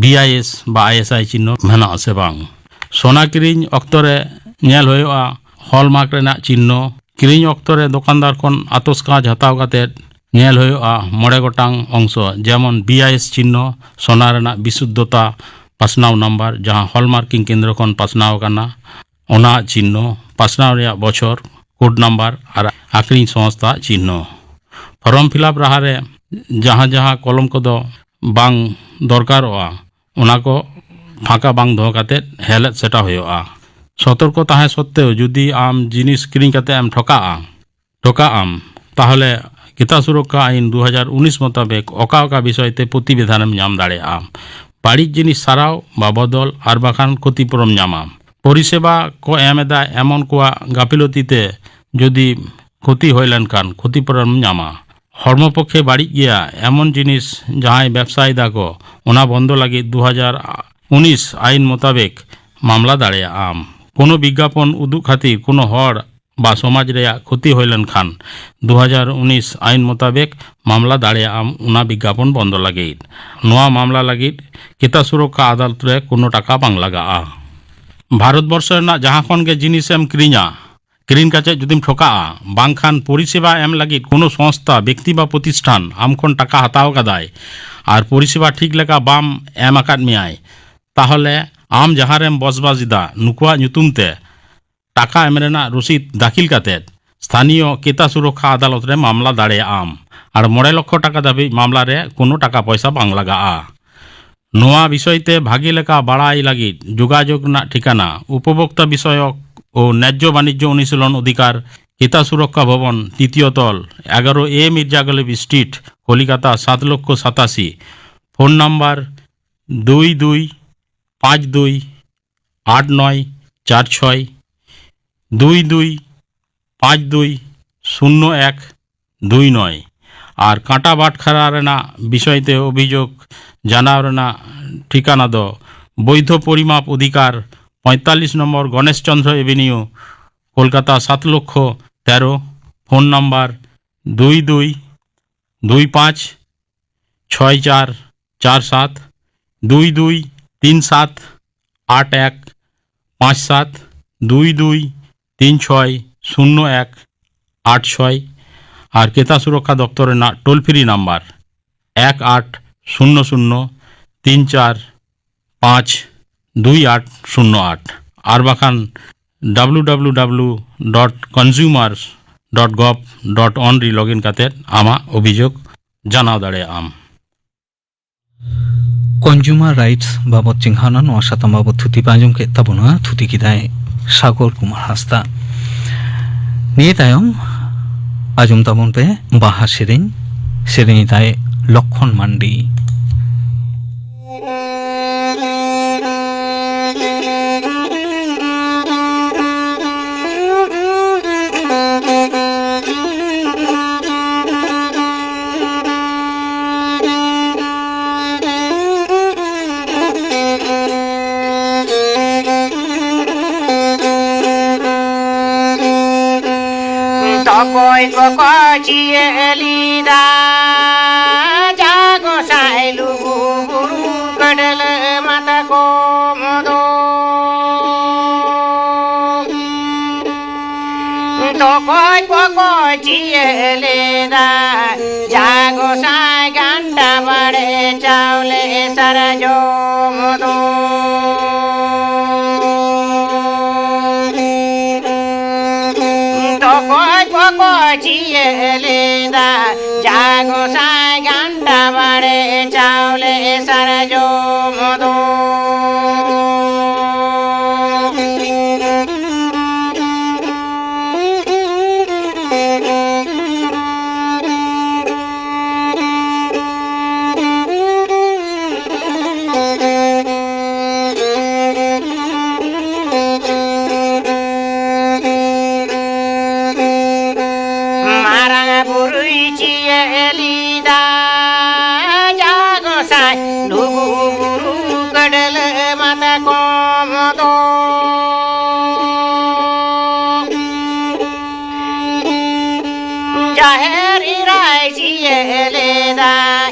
ᱵᱤ ᱟᱭ ᱮᱥ ᱵᱟ ᱟᱭ ᱮᱥ ᱟᱭ ᱪᱤᱱᱦᱚ ᱢᱮᱱᱟᱜᱼᱟ ᱥᱮ ᱵᱟᱝ᱾ ᱥᱚᱱᱟ ᱠᱤᱨᱤᱧ ᱚᱠᱛᱚ ᱨᱮ ᱧᱮᱞ ᱦᱩᱭᱩᱜᱼᱟ ᱦᱚᱞᱢᱟᱨᱠ ᱨᱮᱱᱟᱜ ᱪᱤᱱᱦᱚ᱾ ᱠᱤᱨᱤᱧ ᱚᱠᱛᱚ ᱨᱮ ᱫᱚᱠᱟᱱᱫᱟᱨ ᱠᱷᱚᱱ ᱟᱛᱚᱥ ᱠᱟᱸᱪ ᱦᱟᱛᱟᱣ ᱠᱟᱛᱮ ᱧᱮᱞ ᱦᱩᱭᱩᱜᱼᱟ ᱢᱚᱬᱮ ᱜᱚᱴᱟᱝ ᱚᱝᱥᱚ, ᱡᱮᱢᱚᱱ ᱵᱤ ᱟᱭ ᱮᱥ ᱪᱤᱱᱦᱚ, ᱥᱚᱱᱟ ᱨᱮᱱᱟᱜ ᱵᱤᱥᱩᱫᱽᱫᱷᱚᱛᱟ, ᱯᱟᱥᱱᱟᱣ ᱱᱟᱢᱵᱟᱨ, ᱡᱟᱦᱟᱸ ᱦᱚᱞᱢᱟᱨᱠᱤᱝ ᱠᱮᱱᱫᱨᱚ ᱠᱷᱚᱱ ᱯᱟᱥᱱᱟᱣ ᱟᱠᱟᱱᱟ, ᱚᱱᱟ ᱪᱤᱱᱦᱚ, ᱯᱟᱥᱱᱟᱣ ᱨᱮᱭᱟᱜ ᱵᱚᱪᱷᱚᱨ, ᱠᱳᱰ ᱱᱟᱢᱵᱟᱨ ᱟᱨ ᱟᱠᱷᱨᱤᱧ ᱥᱚᱝᱥᱛᱷᱟ ᱪᱤᱱᱦᱚ᱾ ᱯᱷᱚᱨᱚᱢ ᱯᱷᱤᱞᱟᱯ ᱞᱟᱦᱟᱨᱮ ᱡᱟᱦᱟᱸ ᱡᱟᱦᱟᱸ ᱠᱚᱞᱚᱢ ᱠᱚᱫᱚ ᱵᱟᱝ ᱫᱚᱨᱠᱟᱨᱚᱜᱼᱟ, ᱚᱱᱟ ᱠᱚ ᱯᱷᱟᱸᱠᱟ ᱵᱟᱝ ᱫᱚᱦᱚ ᱠᱟᱛᱮ ᱦᱮᱞᱮᱫ ᱥᱮᱴᱟ ᱦᱩᱭᱩᱜᱼᱟ᱾ ᱥᱚᱛᱚᱨᱠᱚ ᱛᱟᱦᱮᱸ ᱥᱚᱛᱛᱮᱣ ᱡᱩᱫᱤ ᱟᱢ ᱡᱤᱱᱤᱥ ᱠᱤᱨᱤᱧ ᱠᱟᱛᱮ ᱮᱢ ᱴᱷᱚᱠᱟᱜᱼᱟ, ᱴᱷᱚᱠᱟᱜ ᱟᱢ, ᱛᱟᱦᱚᱞᱮ ᱠᱨᱮᱛᱟ ᱥᱩᱨᱚᱠᱠᱷᱟ ᱟᱭᱤᱱ ᱫᱩ ᱦᱟᱡᱟᱨ ᱩᱱᱤᱥ ᱢᱚᱛᱟᱵᱮᱠ ᱚᱠᱟ ᱚᱠᱟ ᱵᱤᱥᱚᱭ ᱛᱮ ᱯᱨᱚᱛᱤᱵᱮᱫᱷᱟᱱ ᱮᱢ ᱧᱟᱢ ᱫᱟᱲᱮᱭᱟᱜᱼᱟ᱾ ᱵᱟᱹᱲᱤᱡ ᱡᱤᱱᱤᱥ ᱥᱟᱨᱟᱣ ᱵᱟ ᱵᱚᱫᱚᱞ ᱟᱨ ᱵᱟᱠᱷᱟᱱ ᱠᱷᱚᱛᱤᱯᱩᱨᱚᱱ ᱧᱟᱢᱟ᱾ ᱯᱚᱨᱤᱥᱮᱵᱟ ᱠᱚ ᱮᱢ ᱮᱫᱟ ᱮᱢᱚᱱ ᱠᱚᱣᱟᱜ ᱜᱟᱯᱷᱤᱞᱚᱛᱤ ᱛᱮ ᱡᱩᱫᱤ ᱠᱷᱚᱛᱤ ᱦᱩᱭ ᱞᱮᱱᱠᱷᱟᱱ ᱠᱷᱚᱛᱤᱯᱩᱨᱚᱱ ᱧᱟᱢᱟ᱾ ᱦᱚᱲᱢᱚ ᱯᱚᱠᱠᱷᱮ ᱵᱟᱹᱲᱤᱡ ᱜᱮᱭᱟ ᱮᱢᱚᱱ ᱡᱤᱱᱤᱥ ᱡᱟᱦᱟᱸᱭ ᱵᱮᱵᱥᱟᱭ ᱫᱟᱠᱚ, ᱚᱱᱟ ᱵᱚᱱᱫᱚ ᱞᱟᱹᱜᱤᱫ ᱫᱩ ᱦᱟᱡᱟᱨ ᱩᱱᱤᱥ ᱟᱭᱤᱱ ᱢᱚᱛᱟᱵᱮᱠ ᱢᱟᱢᱞᱟ ᱫᱟᱲᱮᱭᱟᱜ ᱟᱢ᱾ ᱠᱳᱱᱳ ᱵᱤᱜᱽᱜᱟᱯᱚᱱ ᱩᱫᱩᱜ ᱠᱷᱟᱹᱛᱤᱨ ᱠᱳᱱᱳ ᱦᱚᱲ ᱵᱟ ᱥᱚᱢᱟᱡᱽ ᱨᱮᱭᱟᱜ ᱠᱷᱚᱛᱤ ᱦᱩᱭ ᱞᱮᱱᱠᱷᱟᱱ, ᱫᱩ ᱦᱟᱡᱟᱨ ᱩᱱᱤᱥ ᱟᱭᱤᱱ ᱢᱚᱛᱟᱵᱮᱠ ᱢᱟᱢᱞᱟ ᱫᱟᱲᱮᱭᱟᱜ ᱟᱢ ᱚᱱᱟ ᱵᱤᱜᱽᱜᱟᱯᱚᱱ ᱵᱚᱱᱫᱚ ᱞᱟᱹᱜᱤᱫ᱾ ᱱᱚᱣᱟ ᱢᱟᱢᱞᱟ ᱞᱟᱹᱜᱤᱫ ᱠᱮᱛᱟ ᱥᱩᱨᱚᱠᱠᱷᱟ ᱟᱫᱟᱞᱚᱛ ᱨᱮ ᱠᱳᱱᱳ ᱴᱟᱠᱟ ᱵᱟᱝ ᱞᱟᱜᱟᱜᱼᱟ᱾ ᱵᱷᱟᱨᱚᱛ ᱵᱚᱨᱥᱚ ᱨᱮᱱᱟᱜ ᱡᱟᱦᱟᱸ ᱠᱷᱚᱱ ᱜᱮ ᱡᱤᱱᱤᱥ ᱮᱢ ᱠᱤᱨᱤᱧᱟ, ᱠᱤᱨᱤᱧ ᱠᱟᱛᱮ ᱡᱩᱫᱤᱢ ᱴᱷᱚᱠᱟᱜᱼᱟ, ᱵᱟᱝᱠᱷᱟᱱ ᱯᱚᱨᱤᱥᱮᱵᱟ ᱮᱢ ᱞᱟᱹᱜᱤᱫ ᱠᱳᱱᱳ ᱥᱚᱝᱥᱛᱷᱟ, ᱵᱮᱠᱛᱤ ᱵᱟ ᱯᱨᱚᱛᱤᱥᱴᱷᱟᱱ ᱟᱢ ᱠᱷᱚᱱ ᱴᱟᱠᱟ ᱦᱟᱛᱟᱣ ᱠᱟᱫᱟᱭ ᱟᱨ ᱯᱚᱨᱤᱥᱮᱵᱟ ᱴᱷᱤᱠ ᱞᱮᱠᱟ ᱵᱟᱢ ᱮᱢ ᱟᱠᱟᱫ ᱢᱮᱭᱟᱭ, ᱛᱟᱦᱚᱞᱮ ᱟᱢ ᱡᱟᱦᱟᱸ ᱨᱮᱢ ᱵᱚᱥᱵᱟᱥ ᱮᱫᱟ, ᱱᱩᱠᱩᱣᱟᱜ ᱧᱩᱛᱩᱢ ᱛᱮ ᱴᱟᱠᱟ ᱮᱢ ᱨᱮᱱᱟᱜ ᱨᱚᱥᱤᱫ ᱫᱟᱹᱠᱷᱤᱞ ᱠᱟᱛᱮ ᱥᱛᱷᱟᱱᱤᱭᱚ ᱠᱮᱛᱟ ᱥᱩᱨᱚᱠᱠᱷᱟ ᱟᱫᱟᱞᱚᱛ ᱨᱮ ᱢᱟᱢᱞᱟ ᱫᱟᱲᱮᱭᱟᱜ ᱟᱢ᱾ ᱟᱨ ᱢᱚᱬᱮ ᱞᱚᱠᱷᱚ ᱴᱟᱠᱟ ᱫᱷᱟᱹᱵᱤᱡ ᱢᱟᱢᱞᱟ ᱨᱮ ᱠᱳᱱᱳ ᱴᱟᱠᱟ ᱯᱚᱭᱥᱟ ᱵᱟᱝ ᱞᱟᱜᱟᱜᱼᱟ᱾ ᱱᱚᱣᱟ ᱵᱤᱥᱚᱭ ᱛᱮ ᱵᱷᱟᱜᱮ ᱞᱮᱠᱟ ᱵᱟᱲᱟᱭ ᱞᱟᱹᱜᱤᱫ ᱡᱳᱜᱟᱡᱳᱜᱽ ᱨᱮᱱᱟᱜ ᱴᱷᱤᱠᱟᱹᱱᱟ, ᱩᱯᱚᱵᱷᱳᱠᱛᱟ ᱵᱤᱥᱚᱭᱚᱠ ᱳ ᱱᱮᱡᱽᱡᱚ ᱵᱟᱱᱤᱡᱽᱡᱚ ᱚᱱᱩᱥᱤᱞᱚᱱ ᱚᱫᱷᱤᱠᱟᱨ, ᱠᱮᱛᱟ ᱥᱩᱨᱚᱠᱠᱷᱟ ᱵᱷᱚᱵᱚᱱ, ᱛᱤᱛᱤᱭᱚ ᱛᱚᱞ, ᱮᱜᱟᱨᱚ ᱮ ᱢᱤᱨᱡᱟ ᱜᱟᱞᱤᱵ ᱥᱴᱨᱤᱴ, ᱠᱚᱞᱤᱠᱟᱛᱟ ᱥᱟᱛ ᱞᱚᱠᱷᱚ ᱥᱟᱛᱟᱥᱤ, ᱯᱷᱳᱱ ᱱᱟᱢᱵᱟᱨ ᱫᱩᱭ ᱫᱩᱭ ᱯᱟᱸᱪ ᱫᱩᱭ ᱟᱴ ᱱᱚᱭ ᱪᱟᱨ ᱪᱷᱚᱭ, ᱫᱩᱭ ᱫᱩᱭ ᱯᱟᱸᱪ ᱫᱩᱭ ᱥᱩᱱᱱᱚ ᱮᱠ ᱫᱩᱭ ᱱᱚᱭ᱾ ᱟᱨ ᱠᱟᱸᱴᱟ ᱵᱟᱴᱠᱷᱟᱨᱟ ᱨᱮᱱᱟᱜ ᱵᱤᱥᱚᱭ ᱛᱮ ᱚᱵᱷᱤᱡᱳᱜᱽ ᱡᱟᱱᱟᱣ ᱨᱮᱱᱟᱜ ᱴᱷᱤᱠᱟᱱᱟ ᱫᱚ ᱵᱳᱭᱫᱷᱚ ᱯᱚᱨᱤᱢᱟᱯ ᱚᱫᱷᱤᱠᱟᱨ, ᱯᱚᱸᱭᱛᱟᱞᱞᱤᱥ ᱱᱚᱢᱵᱚᱨ ᱜᱚᱱᱮᱥ ᱪᱚᱱᱫᱨᱚ ᱮᱵᱷᱮᱱᱤᱭᱩ, ᱠᱳᱞᱠᱟᱛᱟ ᱥᱟᱛ ᱞᱚᱠᱷᱚ ᱛᱮᱨᱚ, ᱯᱷᱳᱱ ᱱᱟᱢᱵᱟᱨ ᱫᱩᱭ ᱫᱩᱭ ᱫᱩᱭ ᱯᱟᱸᱪ ᱪᱷᱚᱭ ᱪᱟᱨ ᱪᱟᱨ ᱥᱟᱛ, ᱫᱩᱭ ᱫᱩᱭ ᱛᱤᱱ ᱥᱟᱛ ᱟᱴ ᱮᱠ ᱯᱟᱸᱪ ᱥᱟᱛ, ᱫᱩᱭ ᱫᱩᱭ ᱛᱤᱱ ᱪᱷᱚᱭ ᱥᱩᱱᱱᱚ ᱮᱠ ᱟᱴ ᱪᱷᱚᱭ᱾ ᱟᱨ ᱠᱮᱛᱟ ᱥᱩᱨᱚᱠᱠᱷᱟ ᱫᱚᱯᱛᱚᱨ ᱨᱮᱱᱟᱜ ᱴᱳᱞ ᱯᱷᱨᱤ ᱱᱟᱢᱵᱟᱨ ᱮᱠ ᱟᱴ ᱥᱩᱱᱱᱚ ᱥᱩᱱᱱᱚ ᱛᱤᱱ ᱪᱟᱨ ᱯᱟᱸᱪ ᱫᱩᱭ ᱟᱴ ᱥᱩᱱᱱᱚ ᱟᱴ, ᱟᱨ ᱵᱟᱠᱷᱟᱱ W W W dot consumers dot gov dot in ᱨᱮ ᱞᱚᱜᱤᱱ ᱠᱟᱛᱮ ᱟᱢᱟᱜ ᱚᱵᱷᱤᱡᱳᱜᱽ ᱡᱟᱱᱟᱣ ᱫᱟᱲᱮᱭᱟᱜ ᱟᱢ᱾ ᱠᱚᱱᱡᱩᱢᱟᱨ ᱨᱟᱭᱤᱴᱥ ᱵᱟᱵᱚᱛ ᱪᱮᱸᱜᱷᱟᱣᱱᱟ ᱱᱚᱣᱟ ᱥᱟᱛᱟᱢ ᱵᱟᱵᱚᱛ ᱛᱷᱩᱛᱤ ᱯᱮ ᱟᱸᱡᱚᱢ ᱠᱮᱫ ᱛᱟᱵᱚᱱᱟ᱾ ᱛᱷᱩᱛᱤ ᱠᱮᱫᱟᱭ ᱥᱟᱜᱚᱨ ᱠᱩᱢᱟᱨ ᱦᱟᱸᱥᱫᱟ᱾ ᱱᱤᱭᱟᱹ ᱛᱟᱭᱚᱢ ᱟᱸᱡᱚᱢ ᱛᱟᱵᱚᱱ ᱯᱮ ᱵᱟᱦᱟ ᱥᱮᱨᱮᱧ, ᱥᱮᱨᱮᱧ ᱮᱫᱟᱭ ᱞᱚᱠᱠᱷᱚᱱ ᱢᱟᱱᱰᱤ᱾ ᱚᱠᱚᱭ ᱠᱚᱠᱚ ᱪᱤᱭᱟᱹ ᱞᱮᱫᱟ ᱡᱟ ᱜᱚᱸᱥᱟᱭ ᱞᱩᱜᱩ ᱵᱩᱨᱩ ᱜᱟᱹᱰᱞᱟᱹ ᱢᱟᱛᱟ ᱠᱚᱢ ᱫᱚ᱾ ᱚᱠᱚᱭ ᱠᱚᱠᱚ ᱪᱤᱭᱟᱹ ᱞᱮᱫᱟ ᱡᱟ ᱜᱚᱸᱥᱟᱭ ᱜᱷᱟᱱᱴᱟ ᱵᱟᱲᱮ ᱪᱟᱣᱞᱮ ᱥᱟᱨᱡᱚᱢ ᱫᱚ᱾ ᱚᱠᱚᱭ ᱠᱚᱠᱚ ᱪᱤᱭᱟᱹ ᱞᱮᱫᱟ ᱡᱟ ᱜᱚᱸᱥᱟᱭ ᱜᱷᱟᱱᱴᱟ ᱵᱟᱲᱮ ᱪᱟᱣᱞᱮ ᱥᱟᱨᱡᱚᱢ ᱫᱚ᱾ ᱢᱟᱨᱟᱝ ᱵᱩᱨᱩᱭ ᱪᱤᱭᱟᱹ ᱞᱮᱫᱟ ᱡᱟ ᱜᱚᱸᱥᱟᱭ ᱞᱩᱜᱩ ᱵᱩᱨᱩ ᱜᱟᱹᱰᱞᱟᱹ ᱢᱟᱛᱟ ᱠᱚᱢ ᱫᱚ᱾ ᱡᱟᱦᱮᱨ ᱮᱨᱟᱭ ᱪᱤᱭᱟᱹ ᱞᱮᱫᱟ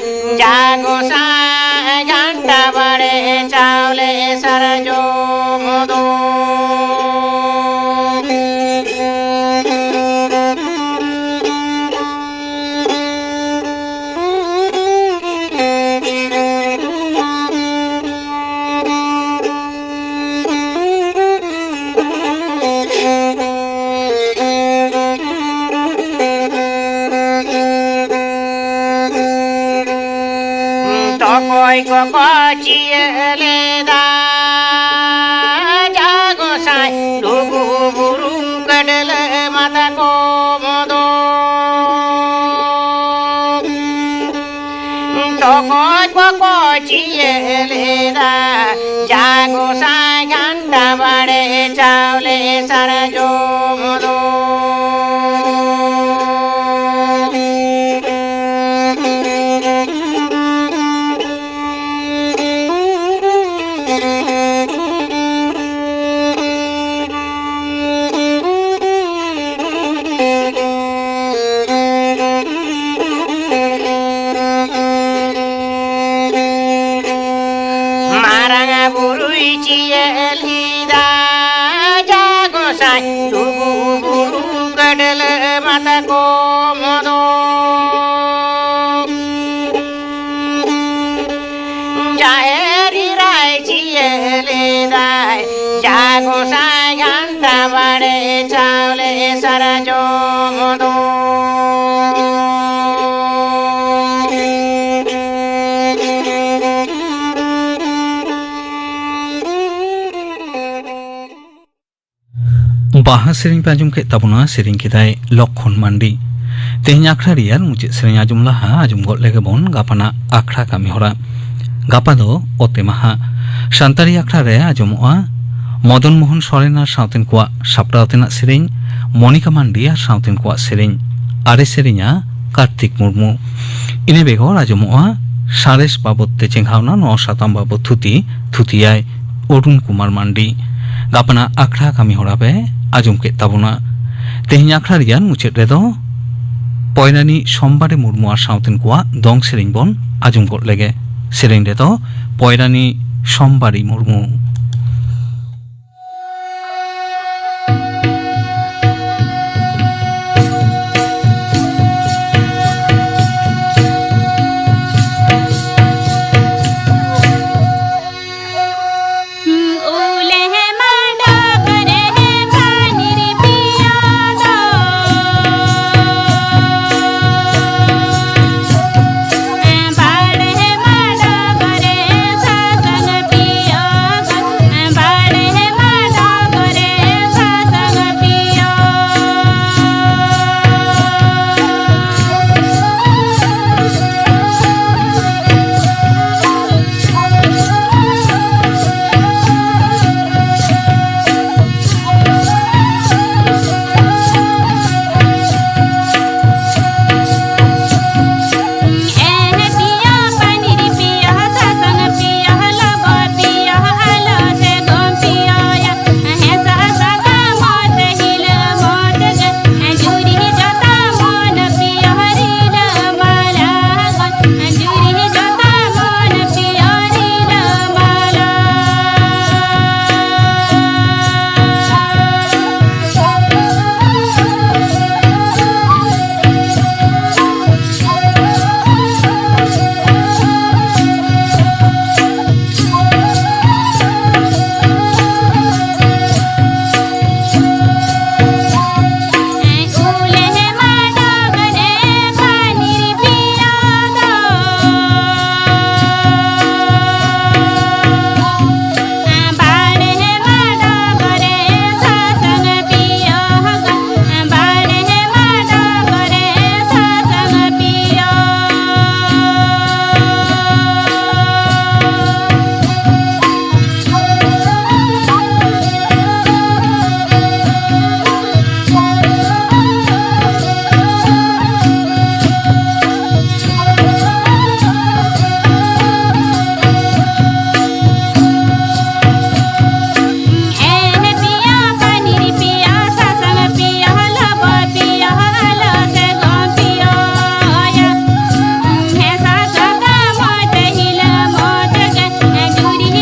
ᱡᱟ ᱜᱚᱸᱥᱟᱭ ᱜᱷᱟᱱᱴᱟ ᱵᱟᱲᱮ ᱪᱟᱣᱞᱮ ᱥᱟᱨᱡᱚᱢ ᱫᱚ᱾ ᱚᱠᱚᱭ ᱠᱚᱠᱚ ᱪᱤᱭᱟᱹ ᱞᱮᱫᱟ ᱡᱟ ᱜᱚᱸᱥᱟᱭ ᱞᱩᱜᱩ ᱵᱩᱨᱩ ᱜᱟᱹᱰᱞᱟᱹ ᱢᱟᱛᱟ ᱠᱚᱢ ᱫᱚ᱾ ᱚᱠᱚᱭ ᱠᱚᱠᱚ ᱪᱤᱭᱟᱹ ᱞᱮᱫᱟ ᱡᱟ ᱜᱚᱸᱥᱟᱭ ᱜᱷᱟᱱᱴᱟ ᱵᱟᱲᱮ ᱪᱟᱣᱞᱮ ᱥᱟᱨᱡᱚᱢ ᱫᱚ᱾ ᱢᱟᱨᱟᱝ ᱵᱩᱨᱩᱭ ᱪᱤᱭᱟᱹ ᱞᱮᱫᱟ, ᱡᱟ ᱜᱚᱸᱥᱟᱭ ᱞᱩᱜᱩ ᱵᱩᱨᱩ ᱜᱟᱰᱞᱟᱹ ᱢᱟᱛᱟ ᱠᱚ ᱢᱚᱫᱚ᱾ ᱡᱟᱦᱮᱨ ᱮᱨᱟᱭ ᱪᱤᱭᱟᱹ ᱞᱮᱫᱟᱭ, ᱡᱟ ᱜᱚᱸᱥᱟᱭ ᱜᱷᱟᱱᱴᱟ ᱵᱟᱲᱮ ᱪᱟᱣᱞᱮ ᱥᱟᱨᱡᱚᱢ ᱫᱚ᱾ ᱵᱟᱦᱟ ᱥᱮᱨᱮᱧ ᱯᱮ ᱟᱸᱡᱚᱢ ᱠᱮᱫ ᱛᱟᱵᱚᱱᱟ, ᱥᱮᱨᱮᱧ ᱠᱮᱫᱟᱭ ᱞᱚᱠᱠᱷᱚᱱ ᱢᱟᱱᱰᱤ᱾ ᱛᱮᱦᱮᱧ ᱟᱠᱷᱲᱟ ᱨᱮᱭᱟᱜ ᱢᱩᱪᱟᱹᱫ ᱥᱮᱨᱮᱧ ᱟᱸᱡᱚᱢ ᱞᱟᱦᱟ ᱟᱸᱡᱚᱢ ᱜᱚᱫ ᱞᱮᱜᱮ ᱵᱚᱱ ᱜᱟᱯᱟᱱᱟᱜ ᱟᱠᱷᱲᱟ ᱠᱟᱹᱢᱤ ᱦᱚᱨᱟ᱾ ᱜᱟᱯᱟ ᱫᱚ ᱚᱛᱮ ᱢᱟᱦᱟ᱾ ᱥᱟᱱᱛᱟᱲᱤ ᱟᱠᱷᱲᱟ ᱨᱮ ᱟᱸᱡᱚᱢᱚᱜᱼᱟ ᱢᱚᱫᱚᱱ ᱢᱳᱦᱚᱱ ᱥᱚᱨᱮᱱ ᱟᱨ ᱥᱟᱶᱛᱮᱱ ᱠᱚᱣᱟᱜ ᱥᱟᱯᱲᱟᱣ ᱛᱮᱱᱟᱜ ᱥᱮᱨᱮᱧ, ᱢᱚᱱᱤᱠᱟ ᱢᱟᱱᱰᱤ ᱟᱨ ᱥᱟᱶᱛᱮᱱ ᱠᱚᱣᱟᱜ ᱥᱮᱨᱮᱧ, ᱟᱨᱮ ᱥᱮᱨᱮᱧᱟ ᱠᱟᱨᱛᱤᱠ ᱢᱩᱨᱢᱩ᱾ ᱤᱱᱟᱹ ᱵᱮᱜᱚᱨ ᱟᱸᱡᱚᱢᱚᱜᱼᱟ ᱥᱟᱬᱮᱥ ᱵᱟᱵᱚᱫ ᱛᱮ ᱪᱮᱸᱜᱷᱟᱣᱱᱟ ᱱᱚᱣᱟ ᱥᱟᱛᱟᱢ ᱵᱟᱵᱚᱫ ᱛᱷᱩᱛᱤ, ᱛᱷᱩᱛᱤᱭᱟᱭ ᱚᱨᱩᱱ ᱠᱩᱢᱟᱨ ᱢᱟᱱᱰᱤ᱾ ᱜᱟᱯᱟᱱᱟᱜ ᱟᱠᱷᱲᱟ ᱠᱟᱹᱢᱤ ᱦᱚᱨᱟ ᱯᱮ ᱟᱸᱡᱚᱢ ᱠᱮᱫ ᱛᱟᱵᱚᱱᱟ᱾ ᱛᱮᱦᱮᱧ ᱟᱠᱷᱲᱟ ᱨᱮᱭᱟᱜ ᱢᱩᱪᱟᱹᱫ ᱨᱮᱫᱚ ᱯᱚᱭᱨᱟᱱᱤ ᱥᱚᱢᱵᱟᱨᱤ ᱢᱩᱨᱢᱩ ᱟᱨ ᱥᱟᱶᱛᱮᱱ ᱠᱚᱣᱟᱜ ᱫᱚᱝ ᱥᱮᱨᱮᱧ ᱵᱚᱱ ᱟᱸᱡᱚᱢ ᱜᱚᱫ ᱞᱮᱜᱮ᱾ ᱥᱮᱨᱮᱧ ᱨᱮᱫᱚ ᱯᱚᱭᱨᱟᱱᱤ ᱥᱚᱢᱵᱟᱨᱤ ᱢᱩᱨᱢᱩ᱾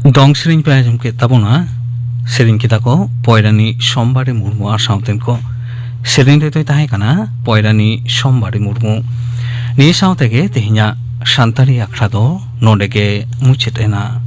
ᱫᱚᱝ ᱥᱮᱨᱮᱧ ᱯᱮ ᱟᱸᱡᱚᱢ ᱠᱮᱫ ᱛᱟᱵᱚᱱᱟ᱾ ᱥᱮᱨᱮᱧ ᱠᱮᱫᱟ ᱠᱚ ᱯᱚᱭᱨᱟᱱᱤ ᱥᱳᱢᱵᱟᱨᱤ ᱢᱩᱨᱢᱩ ᱟᱨ ᱥᱟᱶᱛᱮᱱ ᱠᱚ᱾ ᱥᱮᱨᱮᱧ ᱨᱮᱫᱚᱭ ᱛᱟᱦᱮᱸ ᱠᱟᱱᱟ ᱯᱚᱭᱨᱟᱱᱤ ᱥᱳᱢᱵᱟᱨᱤ ᱢᱩᱨᱢᱩ᱾ ᱱᱤᱭᱟᱹ ᱥᱟᱶ ᱛᱮᱜᱮ ᱛᱮᱦᱮᱧᱟᱜ ᱥᱟᱱᱛᱟᱲᱤ ᱟᱠᱷᱲᱟ ᱫᱚ ᱱᱚᱰᱮ ᱜᱮ ᱢᱩᱪᱟᱹᱫ ᱮᱱᱟ᱾